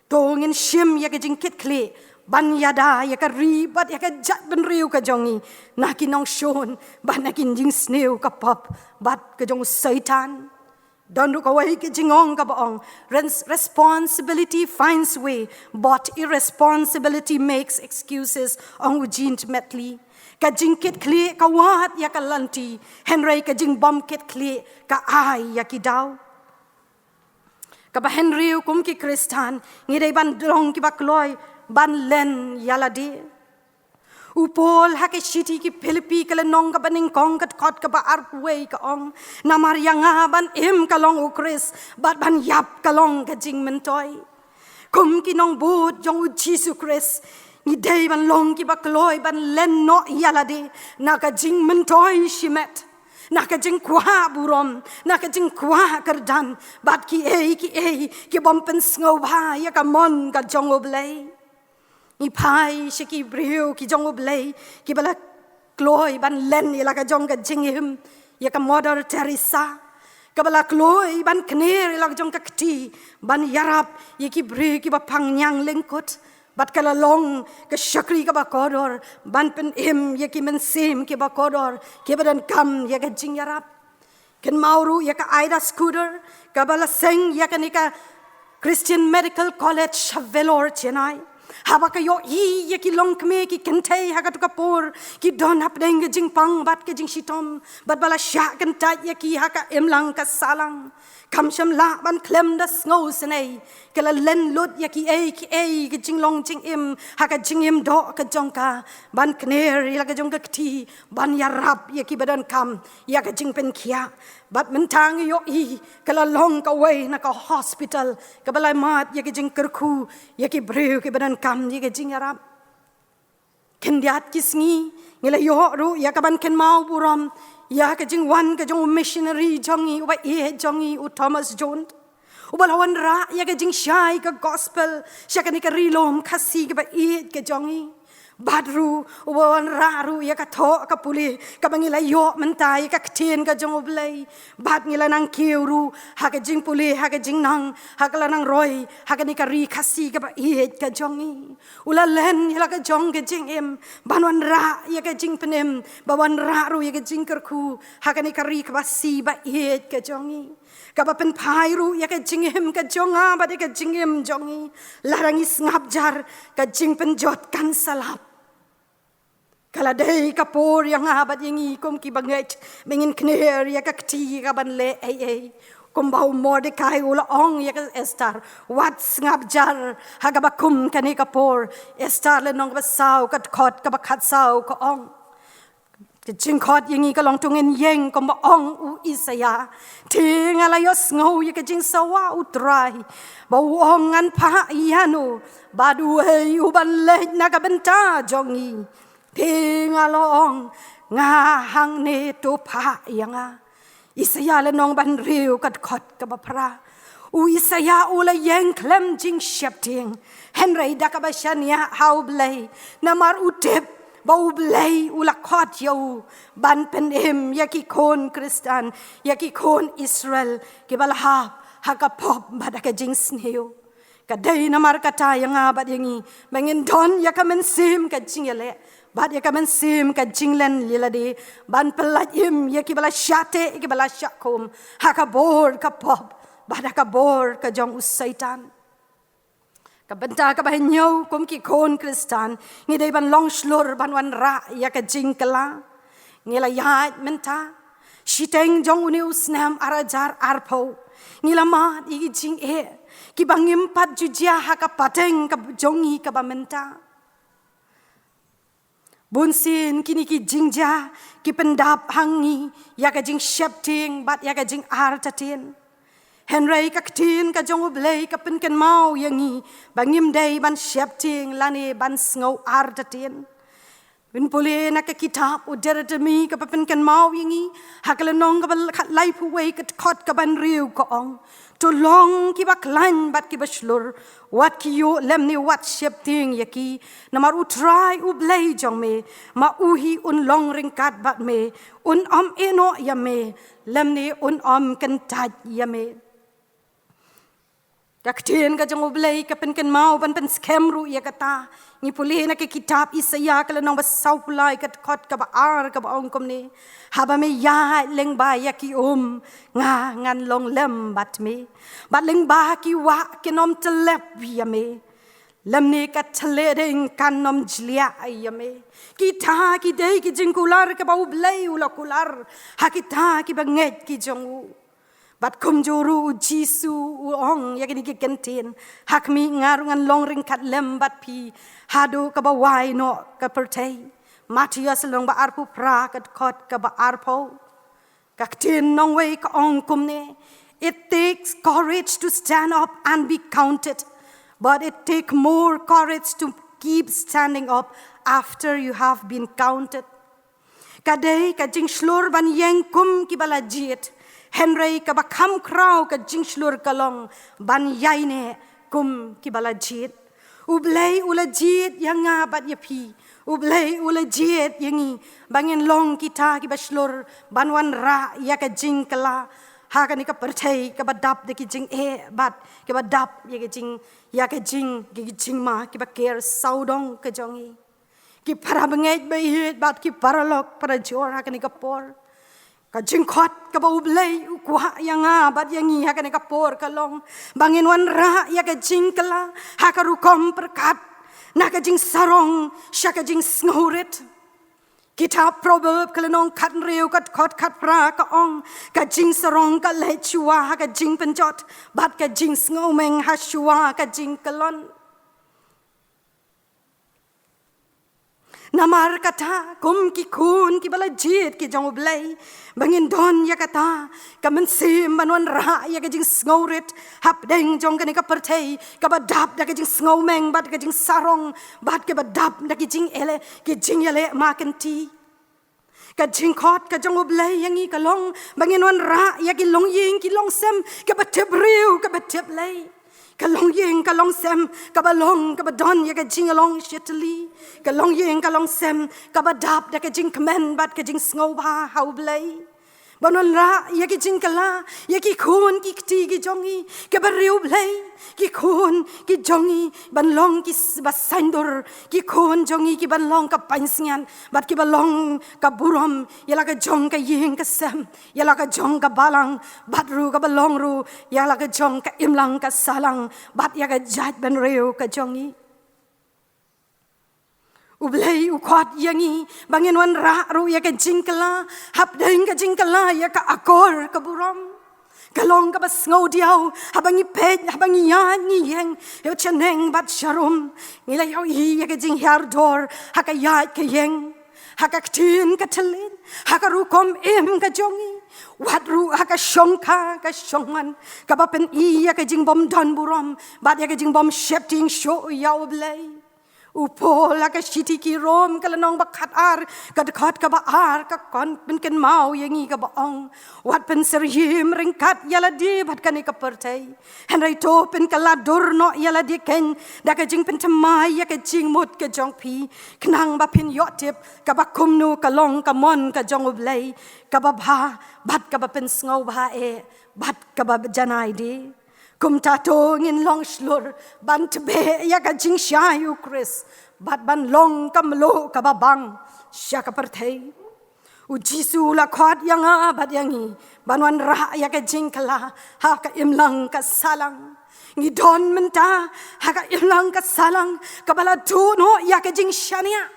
To ngin shim ïa ka jingkitkhlieh ban ïada ïa ka ri bad ïa ka jaitbynriew ka jong ngi na ki nongshun bad na ki jingsniew ka pop bad ka jong u Soitan. Don ruh kawei ka jingong kaba ong, "Res-, responsibility finds way, but irresponsibility makes excuses," ong u Jean Medley. Ka jingkitkhlieh ka wad ïa ka lynti, hynrei ka jingbymkitkhlieh ka ai ïa ki daw. Kaba hynriew, kum ki Khristan ngi dei ban long kiba kloi ban len ïa lade. U Paul ha ka shithi ki Philippi ka lynnong kaba nyngkong ka dkhot kaba arphew wei ka ong, "Namar ïa nga ban im ka long U Khrist bad ban ïap ka long ka jingmyntoi." Kum ki nongbud jong u Jisu Khrist ngi dei ban long kiba kloi ban len noh ïa lade na ka jingmyntoi shimet, na ka jingkwah burom, na ka jingkwah kyrdan bad kiei kiei ki bym pynsngewbha ïa ka mon ka jong U Blei. Ngi phai sha ki briew ki jong U Blei kiba la kloi ban len ïa la ka jong ka jingim, ïa ka Mother Teresa, kaba la kloi ban kner ïa la ka jong ka kti ban ïarap ïa ki briew kiba phangñiang lyngkut. Bad ka la long ka shakri kaba kordor ban pynim ïa ki mynsiem kiba kordor kiba donkam ïa ka jingïarap. Kynmaw ruh ïa ka Ida Scudder, kaba la seng ïa kane ka Christian Medical College ha Vellore, Chennai. Haba ka ïohi ïa ki longkmie ki kynthei ha kato ka por ki don hapdeng ka jingpang bad ka jingshitom, bad ba la shah kyntait ïa ki ha ka imlang ka sahlang, kam shym lah ban khlem da sngewsynei. Ka la len lut ïa kiei kiei ki jinglong jingim ha ka jingim doh ka jong ka, ban kner ïa la ka jong ka kti ban ïarap ïa kiba donkam ïa ka jingpynkhiah. Bad mynta ngi ïohi ka la long kawei na ka hospital kaba la mad ïa ka jingkyrkhu ïa ki briew kiba donkam ïa ka jingïarap. Khyndiat ki sngi ngi la ïoh ruh ïa kaban kynmaw burom ïa ka jingwan ka jong u missionary jong ngi, uba ïeit jong ngi, u Thomas Jones. Uba la wanrah ïa ka jingshai ka gospel sha kane ka ri lum Khasi kaba ïeit ka jong ngi. Bad ruh uba wanrah ruh ïa ka thoh ka pule kaba ngi la ïoh mynta ïa ka ktien ka jong U Blei. Bad ngi la nang kiew ruh ha ka jingpule, ha ka jingnang, ha ka la nang roi ha kane ka ri Khasi kaba ïeit ka jong ngi. U la len ïa la ka jong ka jingim ban wanrah ïa ka jingpynim, ba wanrah ruh ïa ka jingkyrkhu ha kane ka ri kaba si ba ïeit ka jong ngi. Kaba pynphai ruh ïa ka jingim ka jong nga bad ïa ka jingim jong ngi. Lada ngi sngap jar, ka jingpynjot kan sa lap. Ka la dei ka por ïa nga bad ïa ngi kum ki bangeit ba ngin kner ïa ka kti ka ban leh ei ei. Kumba u Mordekai u la ong ïa ka Esther, wat sngap jar, ha kaba kum kane ka por. Esther lynnong ba saw, ka dkhot kaba khatsaw ka ong. Ka jingkhot ïa ngi ka long, to ngin ïeng kumba ong u Isaïah. Te nga la ïohsngew ïa ka jingsawa U Trai, ba u ong, ngan phah ïa no bad uei u ban leit na ka bynta jong ngi. Te nga la ong, nga hangne, to phah ïa nga. Isaïah lynnong ba hynriew, ka dkhot kaba phra. U Isaïah u la ïeng khlem jingsheptieng, hynrei da kaba shaniah ha U Blei, namar u tip ba U Blei u la khot ïa u ban pynim ïa ki khun Khristan, ïa ki khun Israel kiba la hap ha ka pop bad ha ka jingsniew. Ka dei namar kata ïa nga bad ïa ngi ba ngin don ïa ka mynsiem ka jingïaleh bad ïa ka mynsiem ka jinglen ïalade, ban pyllait im ïa kiba la shah teh, ïa kiba la shah khum ha ka bor ka pop bad ha ka bor ka jong u Soitan. Ka bynta kaba hynñiew, kum ki khun Khristan ngi dei ban long shlur ban wanrah ïa ka jingkylla. Ngi la ïaid mynta shiteng jong une u snem ar hajar arphew, ngi la mad ïa ki jingeh kiba ngim pat ju jia ha ka pateng ka jong ngi kaba mynta. Bunsien kine ki jingjia ki pyndap ha ngi ïa ka jingsheptieng bad ïa ka jingartatien. Hynrei ka ktien ka jong U Blei ka pynkynmaw ïa ngi ba ngim dei ban sheptieng lane ban sngew artatien. Ngin pule na ka kitab u Jeremi kaba pynkynmaw ïa ngi ha ka lynnong kaba khatlai phew wei, ka dkhot kaba hynriew ka ong, to long kiba khlaiñ bad kiba shlur, wat kyiuh lymne wat sheptieng ïa ki, namar U Trai U Blei jong me, ma u hi un long ryngkat bad me, un ym ïehnoh ïa me lymne un ym kyntait ïa me. Ka ktien ka jong U Blei ka pynkynmaw ban pynskhem ruh ïa kata. Ngi pule na ka kitab Isaïah ka lynnong ba sawphew lai, ka dkhot kaba ar, kaba ong kumne, haba me ïaid lyngba ïa ki um, nga ngan long lem bad me, bad lyngba ki wah kin ym tyllep ïa me, lymne ka thylliej ding kan ym jliah ïa me. Kita ki dei ki jingkular kaba U Blei u la kular ha kita ki bangeit ki jong u. Bad kumjuh ruh U Jisu u ong ïa kine ki kyntien, ha khmih nga ruh ngan long ryngkat lem bad phi haduh kaba wai noh ka pyrthei. Mathaios lynnong ba arphew phra, ka dkhot kaba arphew. Ka ktien nongwei ka ong kumne, it takes courage to stand up and be counted, but it takes more courage to keep standing up after you have been counted. Ka dei ka jingshlur ban ïeng kum kiba la jied, hynrei kaba kham khraw ka jingshlur ka long ban ïaineh kum kiba la jied. U Blei u la jied ïa nga bad ïa phi. U Blei u la jied ïa ngi ba ngin long kita kiba shlur ban wanrah ïa ka jingkylla ha kane ka pyrthei kaba dap da ki jingeh bad kiba dap ïa ka jing, ïa ka jing, ki jingma kiba ker sawdong ka jong ngi. Ki para bangeit ba ïeit bad ki paralok parajor, ha kane ka por, ka jingkhot kaba U Blei u kwah ïa nga bad ïa ngi ha kane ka por ka long ba ngin wanrah ïa ka jingkylla ha ka rukom pyrkhat, na ka jingsarong sha ka jingsngewrit. Kitab Proverb ka lynnong khathynriew, ka dkhot khatphra ka ong, ka jingsarong ka leit shuwa ha ka jingpynjot, bad ka jingsngewmeng ha shuwa ka jingkyllon. Namar kata, kum ki khun kiba la jied ki jong U Blei, ba ngin don ïa kata ka mynsiem ban wanrah ïa ka jingsngewrit hapdeng jong kane ka pyrthei kaba dap da ka jingsngewmeng bad ka jingsarong bad kaba dap da ki jingïaleh, ki jingïaleh ma kynti. Ka jingkhot ka jong U Blei ïa ngi ka long ba ngin wanrah ïa ki longïing ki longsem, kaba tip briew kaba tip Blei. Ka longïing ka longsem kaba long kaba don ïa ka jinglong shitli. Ka longïing ka longsem kaba dap da ka jingkmen bad ka jingsngewbha ha U Blei. Ban wanrah ïa ki jingkylla ïa ki khun ki kti ki jong ngi, kaba riewblei ki khun ki jong ngi, ban long ki s-, ba saiñdur, ki khun jong ngi ki ban long ka pansngiat bad ki ba long ka burom ïa la ka jong ka ïing ka sem, ïa la ka jong ka balang, bad ruh kaba long ruh ïa la ka jong ka imlang ka sahlang bad ïa ka jaitbynriew ka jong ngi. U Blei u khot ïa ngi ba ngin wanrah ruh ïa ka jingkylla, hapdeng ka jingkylla ïa ka akor ka burom. Ka long kaba sngewdiaw haba ngi peit, haba ngi ïaid ngi ïeng ïa u shaneng bad sharum. Ngi la ïohi ïa ka jinghiar dor ha ka ïaid ka ïeng, ha ka ktien ka thylliej, ha ka rukom im ka jong ngi, wat ruh ha ka shongkha ka shongman, kaba pyni ïa ka jingbym don burom bad ïa ka jingbym sheptieng shuh ïa U Blei. U Paul ha ka shithi ki Rom ka lynnong ba khatar, ka dkhot kaba ar, ka pynkynmaw ïa ngi kaba ong: Wat pynsyriem ryngkat ïa lade bad kane ka pyrthei, hynrei to pynkylla dur noh ïa lade keiñ da ka jingpynthymmai ïa ka jingmut ka jong phi, khnang ba phin ïoh tip kaba kumno ka long ka mon ka jong U Blei, kaba bha bad kaba pynsngewbha eh bad kaba janai de. Kumta to ngin long shlur ban tbeh ïa ka jingshai U Khrist bad ban long ka mluh kaba bang sha ka pyrthei. U Jisu u la khot ïa nga bad ïa ngi ban wanrah ïa ka jingkylla ha ka imlang ka sahlang. Ngi don mynta ha ka imlang ka sahlang kaba la duh noh ïa ka jingshaniah.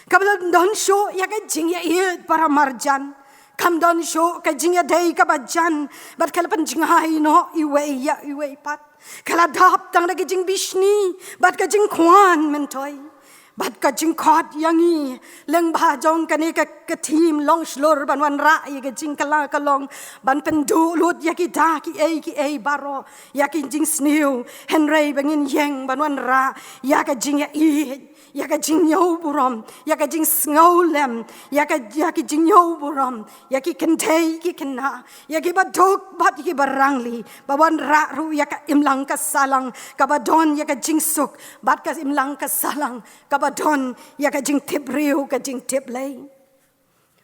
Kaba la don shuh ïa ka jingïaieit para marjan. Kam don shuh ka jingïadei kaba jan bad ka la pynjngai noh iwei ïa iwei pat. Ka la dap tang da ka jingbishni bad ka jingkwah myntoi. Bad ka jingkhot ïa ngi lyngba jong kane ka, ka theme long shlur ban wanrah ïa ka jingkylla ka long ban pynduh lut ïa kita kiei kiei baroh, ïa ki jingsniew, hynrei ba ngin ïeng ban wanrah ïa ka jingïaieit, ïa ka jingñiew burom, ïa ka jingsngewlem, ïa ka, ïa ki jingñiew burom, ïa ki kynthei ki khynnah, ïa ki baduk bad ïa ki barangli, ba wanrah ruh ïa ka imlang ka sahlang kaba don ïa ka jingsuk bad ka imlang ka sahlang kaba don ïa ka jingtip briew ka jingtip Blei.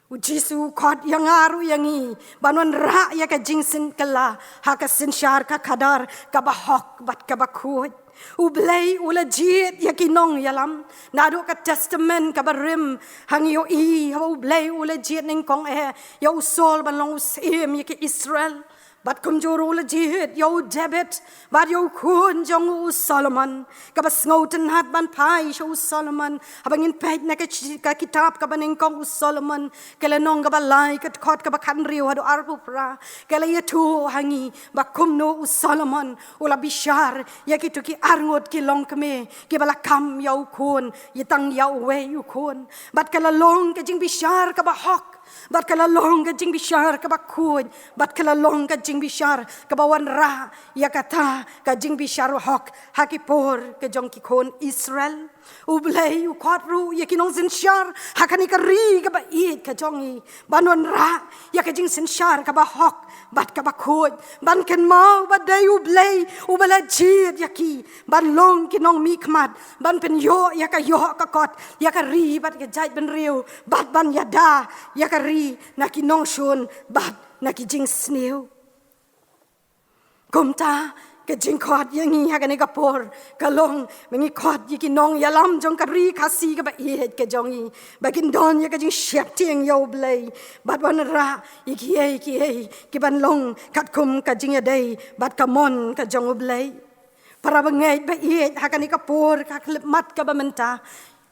U Jisu u khot ïa nga ruh ïa ngi ban wanrah ïa ka jingsynkylla ha ka synshar ka khadar kaba hok bad kaba khuid. U Blei u la jied ïa ki nongïalam. Naduh ka Testament kaba rim ha ngi ïohi haba U Blei u la jied nyngkong eh ïa u Saul ban long u syiem ïa ki Israel. Bad kumjuh ruh u la jied ïa u David bad ïa u khun jong u Solomon. Kaba sngewtynnat ban phai sha u Solomon. Haba ngin peit na ka chi-, ka kitab kaba nyngkong u Solomon, ka lynnong kaba lai, ka dkhot kaba khathynriew haduh arphew phra, ka la ïathuh ha ngi ba kumno u Solomon u la bishar ïa kito ki arngut ki longkmie kiba la kham ïa u khun, ïa tang ïa uwei u khun. Bad ka la long ka jingbishar kaba hok, bad ka la long ka jingbishar kaba khuid, bad ka la long ka jingbishar kaba wanrah ïa kata ka jingbishar hok ha ki por ka jong ki khun Israel. U Blei u khot ruh ïa ki nongsynshar ha kane ka ri kaba ïeit ka jong ngi ban wanrah ïa ka jingsynshar kaba hok bad kaba khuid, ban kynmaw ba dei U Blei uba la jied ïa ki ban long ki nongmihkhmat, ban pynïoh ïa ka ïoh ka kot ïa ka ri bad ka jaitbynriew, bad ban ïada ïa ka ri na ki nongshun bad na ki jingsniew. Kumta ka jingkhot ïa ngi ha kane ka por ka long ba ngi khot ïa ki nongïalam jong ka ri Khasi kaba ïeit ka jong ngi ba kin don ïa ka jingsheptieng ïa U Blei bad wanrah ïa kiei kiei ki ban long katkum ka jingïadei bad ka mon ka jong U Blei. Para bangeit ba ïeit, ha kane ka por ka khyllipmat kaba mynta,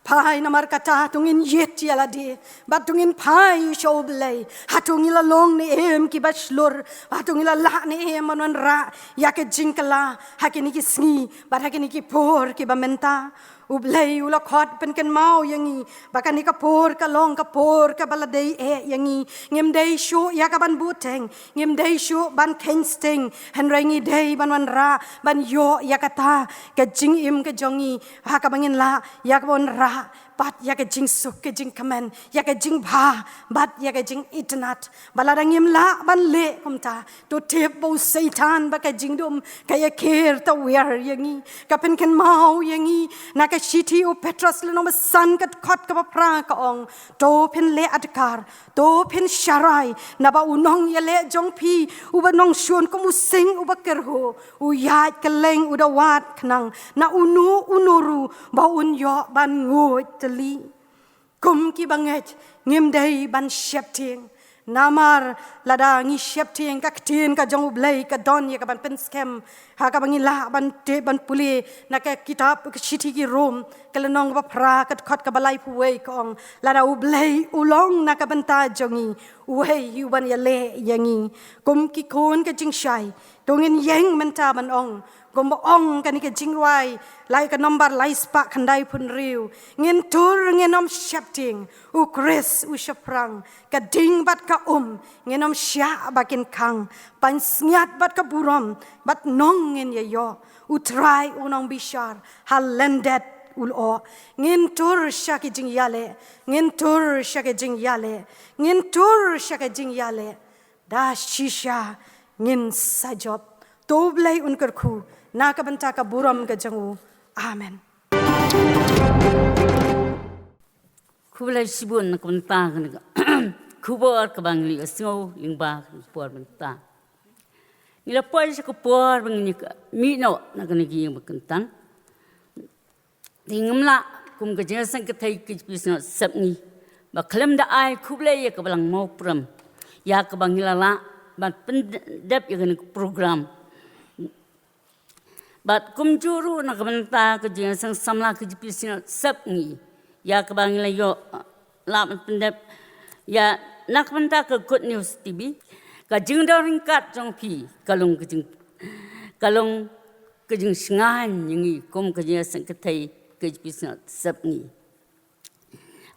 phai namar kata to ngin ïit ïa lade bad to ngin phai sha U Blei. Hato ngi la long ne em kiba shlur? Hato ngi la lah ne em ban wanrah ïa ka jingkylla ha kine ki sngi bad ha kine ki por kiba mynta? U Blei u la khot pynkynmaw ïa ngi ba kane ka por ka long ka por kaba la dei eh ïa ngi. Ngim dei shuh ïa ka ban buhteng, ngim dei shuh ban kheiñ steng, hynrei ngi dei ban wanrah ban ïoh ïa kata ka jingim ka jong ngi ha kaba ngin lah ïa ka ban wanrah Bad ïa ka jingsuk ka jingkmen, ïa ka jingbha, bad ïa ka jingitynnad. Ba lada ngim lah ban leh kumta, to tip ba u Soitan bad ka jingdum ka ïakher tawiar ïa ngi, ka pynkynmaw ïa ngi. Na ka shithi u Petros lynnong ba san ka dkhot kaba phra ka ong, to phin leh adkar, to phin sharai, naba u nongïaleh jong phi, uba nongshun kum u sing uba kyrhuh, u ïaid kylleng u da wad khnang na uno uno ruh ba un ïoh ban nguid tylli. Kum ki bangeit, ngim dei ban sheptieng. Namar lada ngi sheptieng, ka ktien ka jong U Blei ka don ïa ka ban pynskhem, ha kaba ngi lah ban tip ban pule na ka kitab ka shithi ki Rom, ka lynnong ba phra ka dkhot kaba laiphew wei ka ong, lada U Blei u long na ka bynta jong ngi, uei hi uban ïaleh ïa ngi? Kum ki khun ka jingshai, to ngin ïeng mynta ban ong, kumba ong kane ka jingrwai, lai ka nombar lai spah khyndai phew hynriew, ngin tur ngin ym sheptieng, u Khrist u shaphrang, ka ding bad ka um ngin ym shah ba kin khang, pansngiat bad ka burom bad nong ngin ïa ïoh, u Trai u nongbishar ha lyndet u lyoh. Ngin tur sha ki jingïaleh, ngin tur sha ki jingïaleh, ngin tur sha ki jingïaleh. Da shisha ngin sa jop. To U Blei un kyrkhu na ka bynta ka burom ka jong u. Amen. Khublei shibun na ka bynta kane ka khubor kaba ngi la ïohsngew lyngba kane ka por mynta. Ngi la poi sha ka por ba ngin ïa mih noh na kane ka ïing ba kyntang. Te ngim lah kum ka jingïaseng kynthei K J P Synod Sepngi ba khlem da ai khublei ïa ka Balang Mawprem ïa kaba ngi la lah ban pyndep ïa kane ka program. Bad kumjuh ruh na ka bynta ka jingïaseng samla K J P Synod Sepngi ïa kaba ngi la ïoh lah ban pyndep ïa na ka bynta ka Good News T V, ka jingdon ryngkat jong phi ka long ka jing, ka long ka jingshngaiñ ïa ngi kum ka jingïaseng kynthei K J P Synod Sepngi.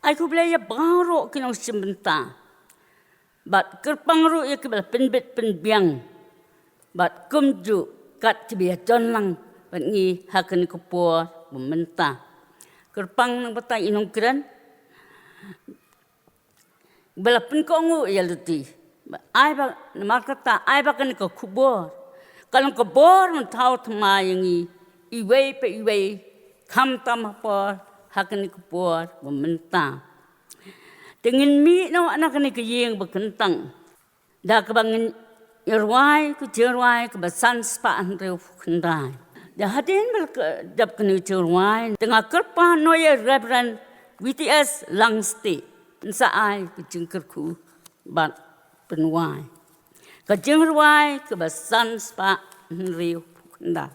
Ai khublei ïa baroh ki nongshim bynta bad kyrpang ruh ïa kiba la pynbit pynbiang bad kumjuh kat kiba ïa don lang bad ngi ha kane ka por ba mynta. Kyrpang na ka bynta i nongkren ba la pynkohnguh ïa lade. Ai ba, namar kata, ai ba kane ka khubor ka long ka bor mynthaw thymmai ïa ngi iwei pa iwei, khamtam ha por ha kane ka por ba mynta. Te ngin mih noh na kane ka ïing ba kyntang da kaba ngin ïa rwai ka jingrwai kaba san spah hynriew phew khyndai. Da hadien ba la dep kane ka jingrwai, te nga kyrpad noh ïa Reverend W T S Langstieh, yn sa ai ka jingkyrkhu bad pynwai ka jingrwai kaba san spah hynriew phew khyndai.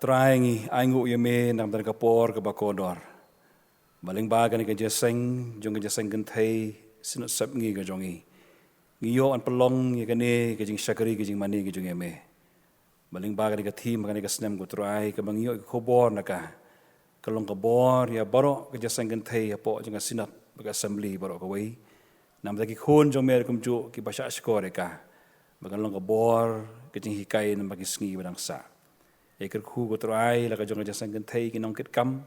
Trai, ngi ainguh ïa me namar ka por kaba kordor, ba lyngba kane ka jingïaseng jong ka jingïaseng kynthei Synod Sepngi ka jong ngi, ngi ïoh ban pynlong ïa kane ka jingshakri ka jingmane ka jong ïa me. Ba lyngba kane ka theme kane ka snem, ko Trai, kaba ngi ïoh ka khubor na ka, ka long ka bor ïa baroh ka jingïaseng kynthei hapoh jong ka Synod bad ka Assembly baroh kawei. Namar ki khun jong me ruh kumjuh kiba shahshkor ïa ka, ba kan long ka bor ka jinghikai namar ki sngi ba dang sah. Ïa kyrkhu, ko Trai, la ka jong ka jingïaseng kynthei, ki nongkitkam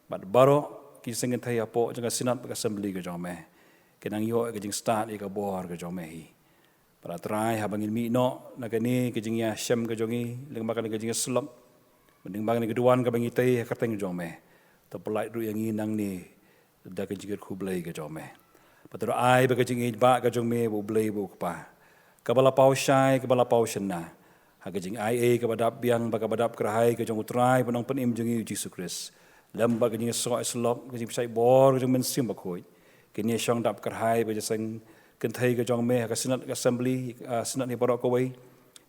bad baroh ki jingïaseng kynthei hapoh jong ka Synod bad ka Assembly ka jong me, ki nang ïoh ka jingstad ïa ka bor ka jong me hi. Bad Trai, haba ngin mih noh na kane ka jingïashem ka jong ngi, lyngba kane ka jingïasyllok, lyngba kane ka duwan kaba ngi tei ha kyrteng jong me, to pyllait ruh ïa ngi nangne da ka jingkyrkhu Blei ka jong me. Bad to ai ba ka jingïeit ba ka jong me, ba U Blei, ba U Kpa, kaba la paw shai, kaba la paw shynna, ha ka jingaiei kaba dap biang bad kaba dap kyrhai ka jong U Trai bad Nongpynim jong ngi U Jisu Khrist, lem bad ka jingïasoh ïasyllok, ka jingpynshait bor ka jong U Mynsiem Bakhuid, kin ïashong dap kyrhai bad ka jingïaseng kynthei ka jong me ha ka Synod, ka Assembly, ah, Synod hi baroh kawei.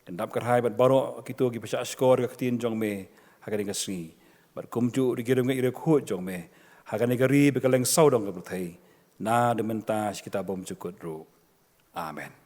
Kin dap kyrhai bad baroh kito kiba shahshkor ïa ka ktien jong me ha kane ka sngi, bad kumjuh ruh ki riewngeit riewkhuid jong me ha kane ka ri bad ka lyngkhuh sawdong ka pyrthei, naduh mynta sha kita bymjukut ruh. Amen.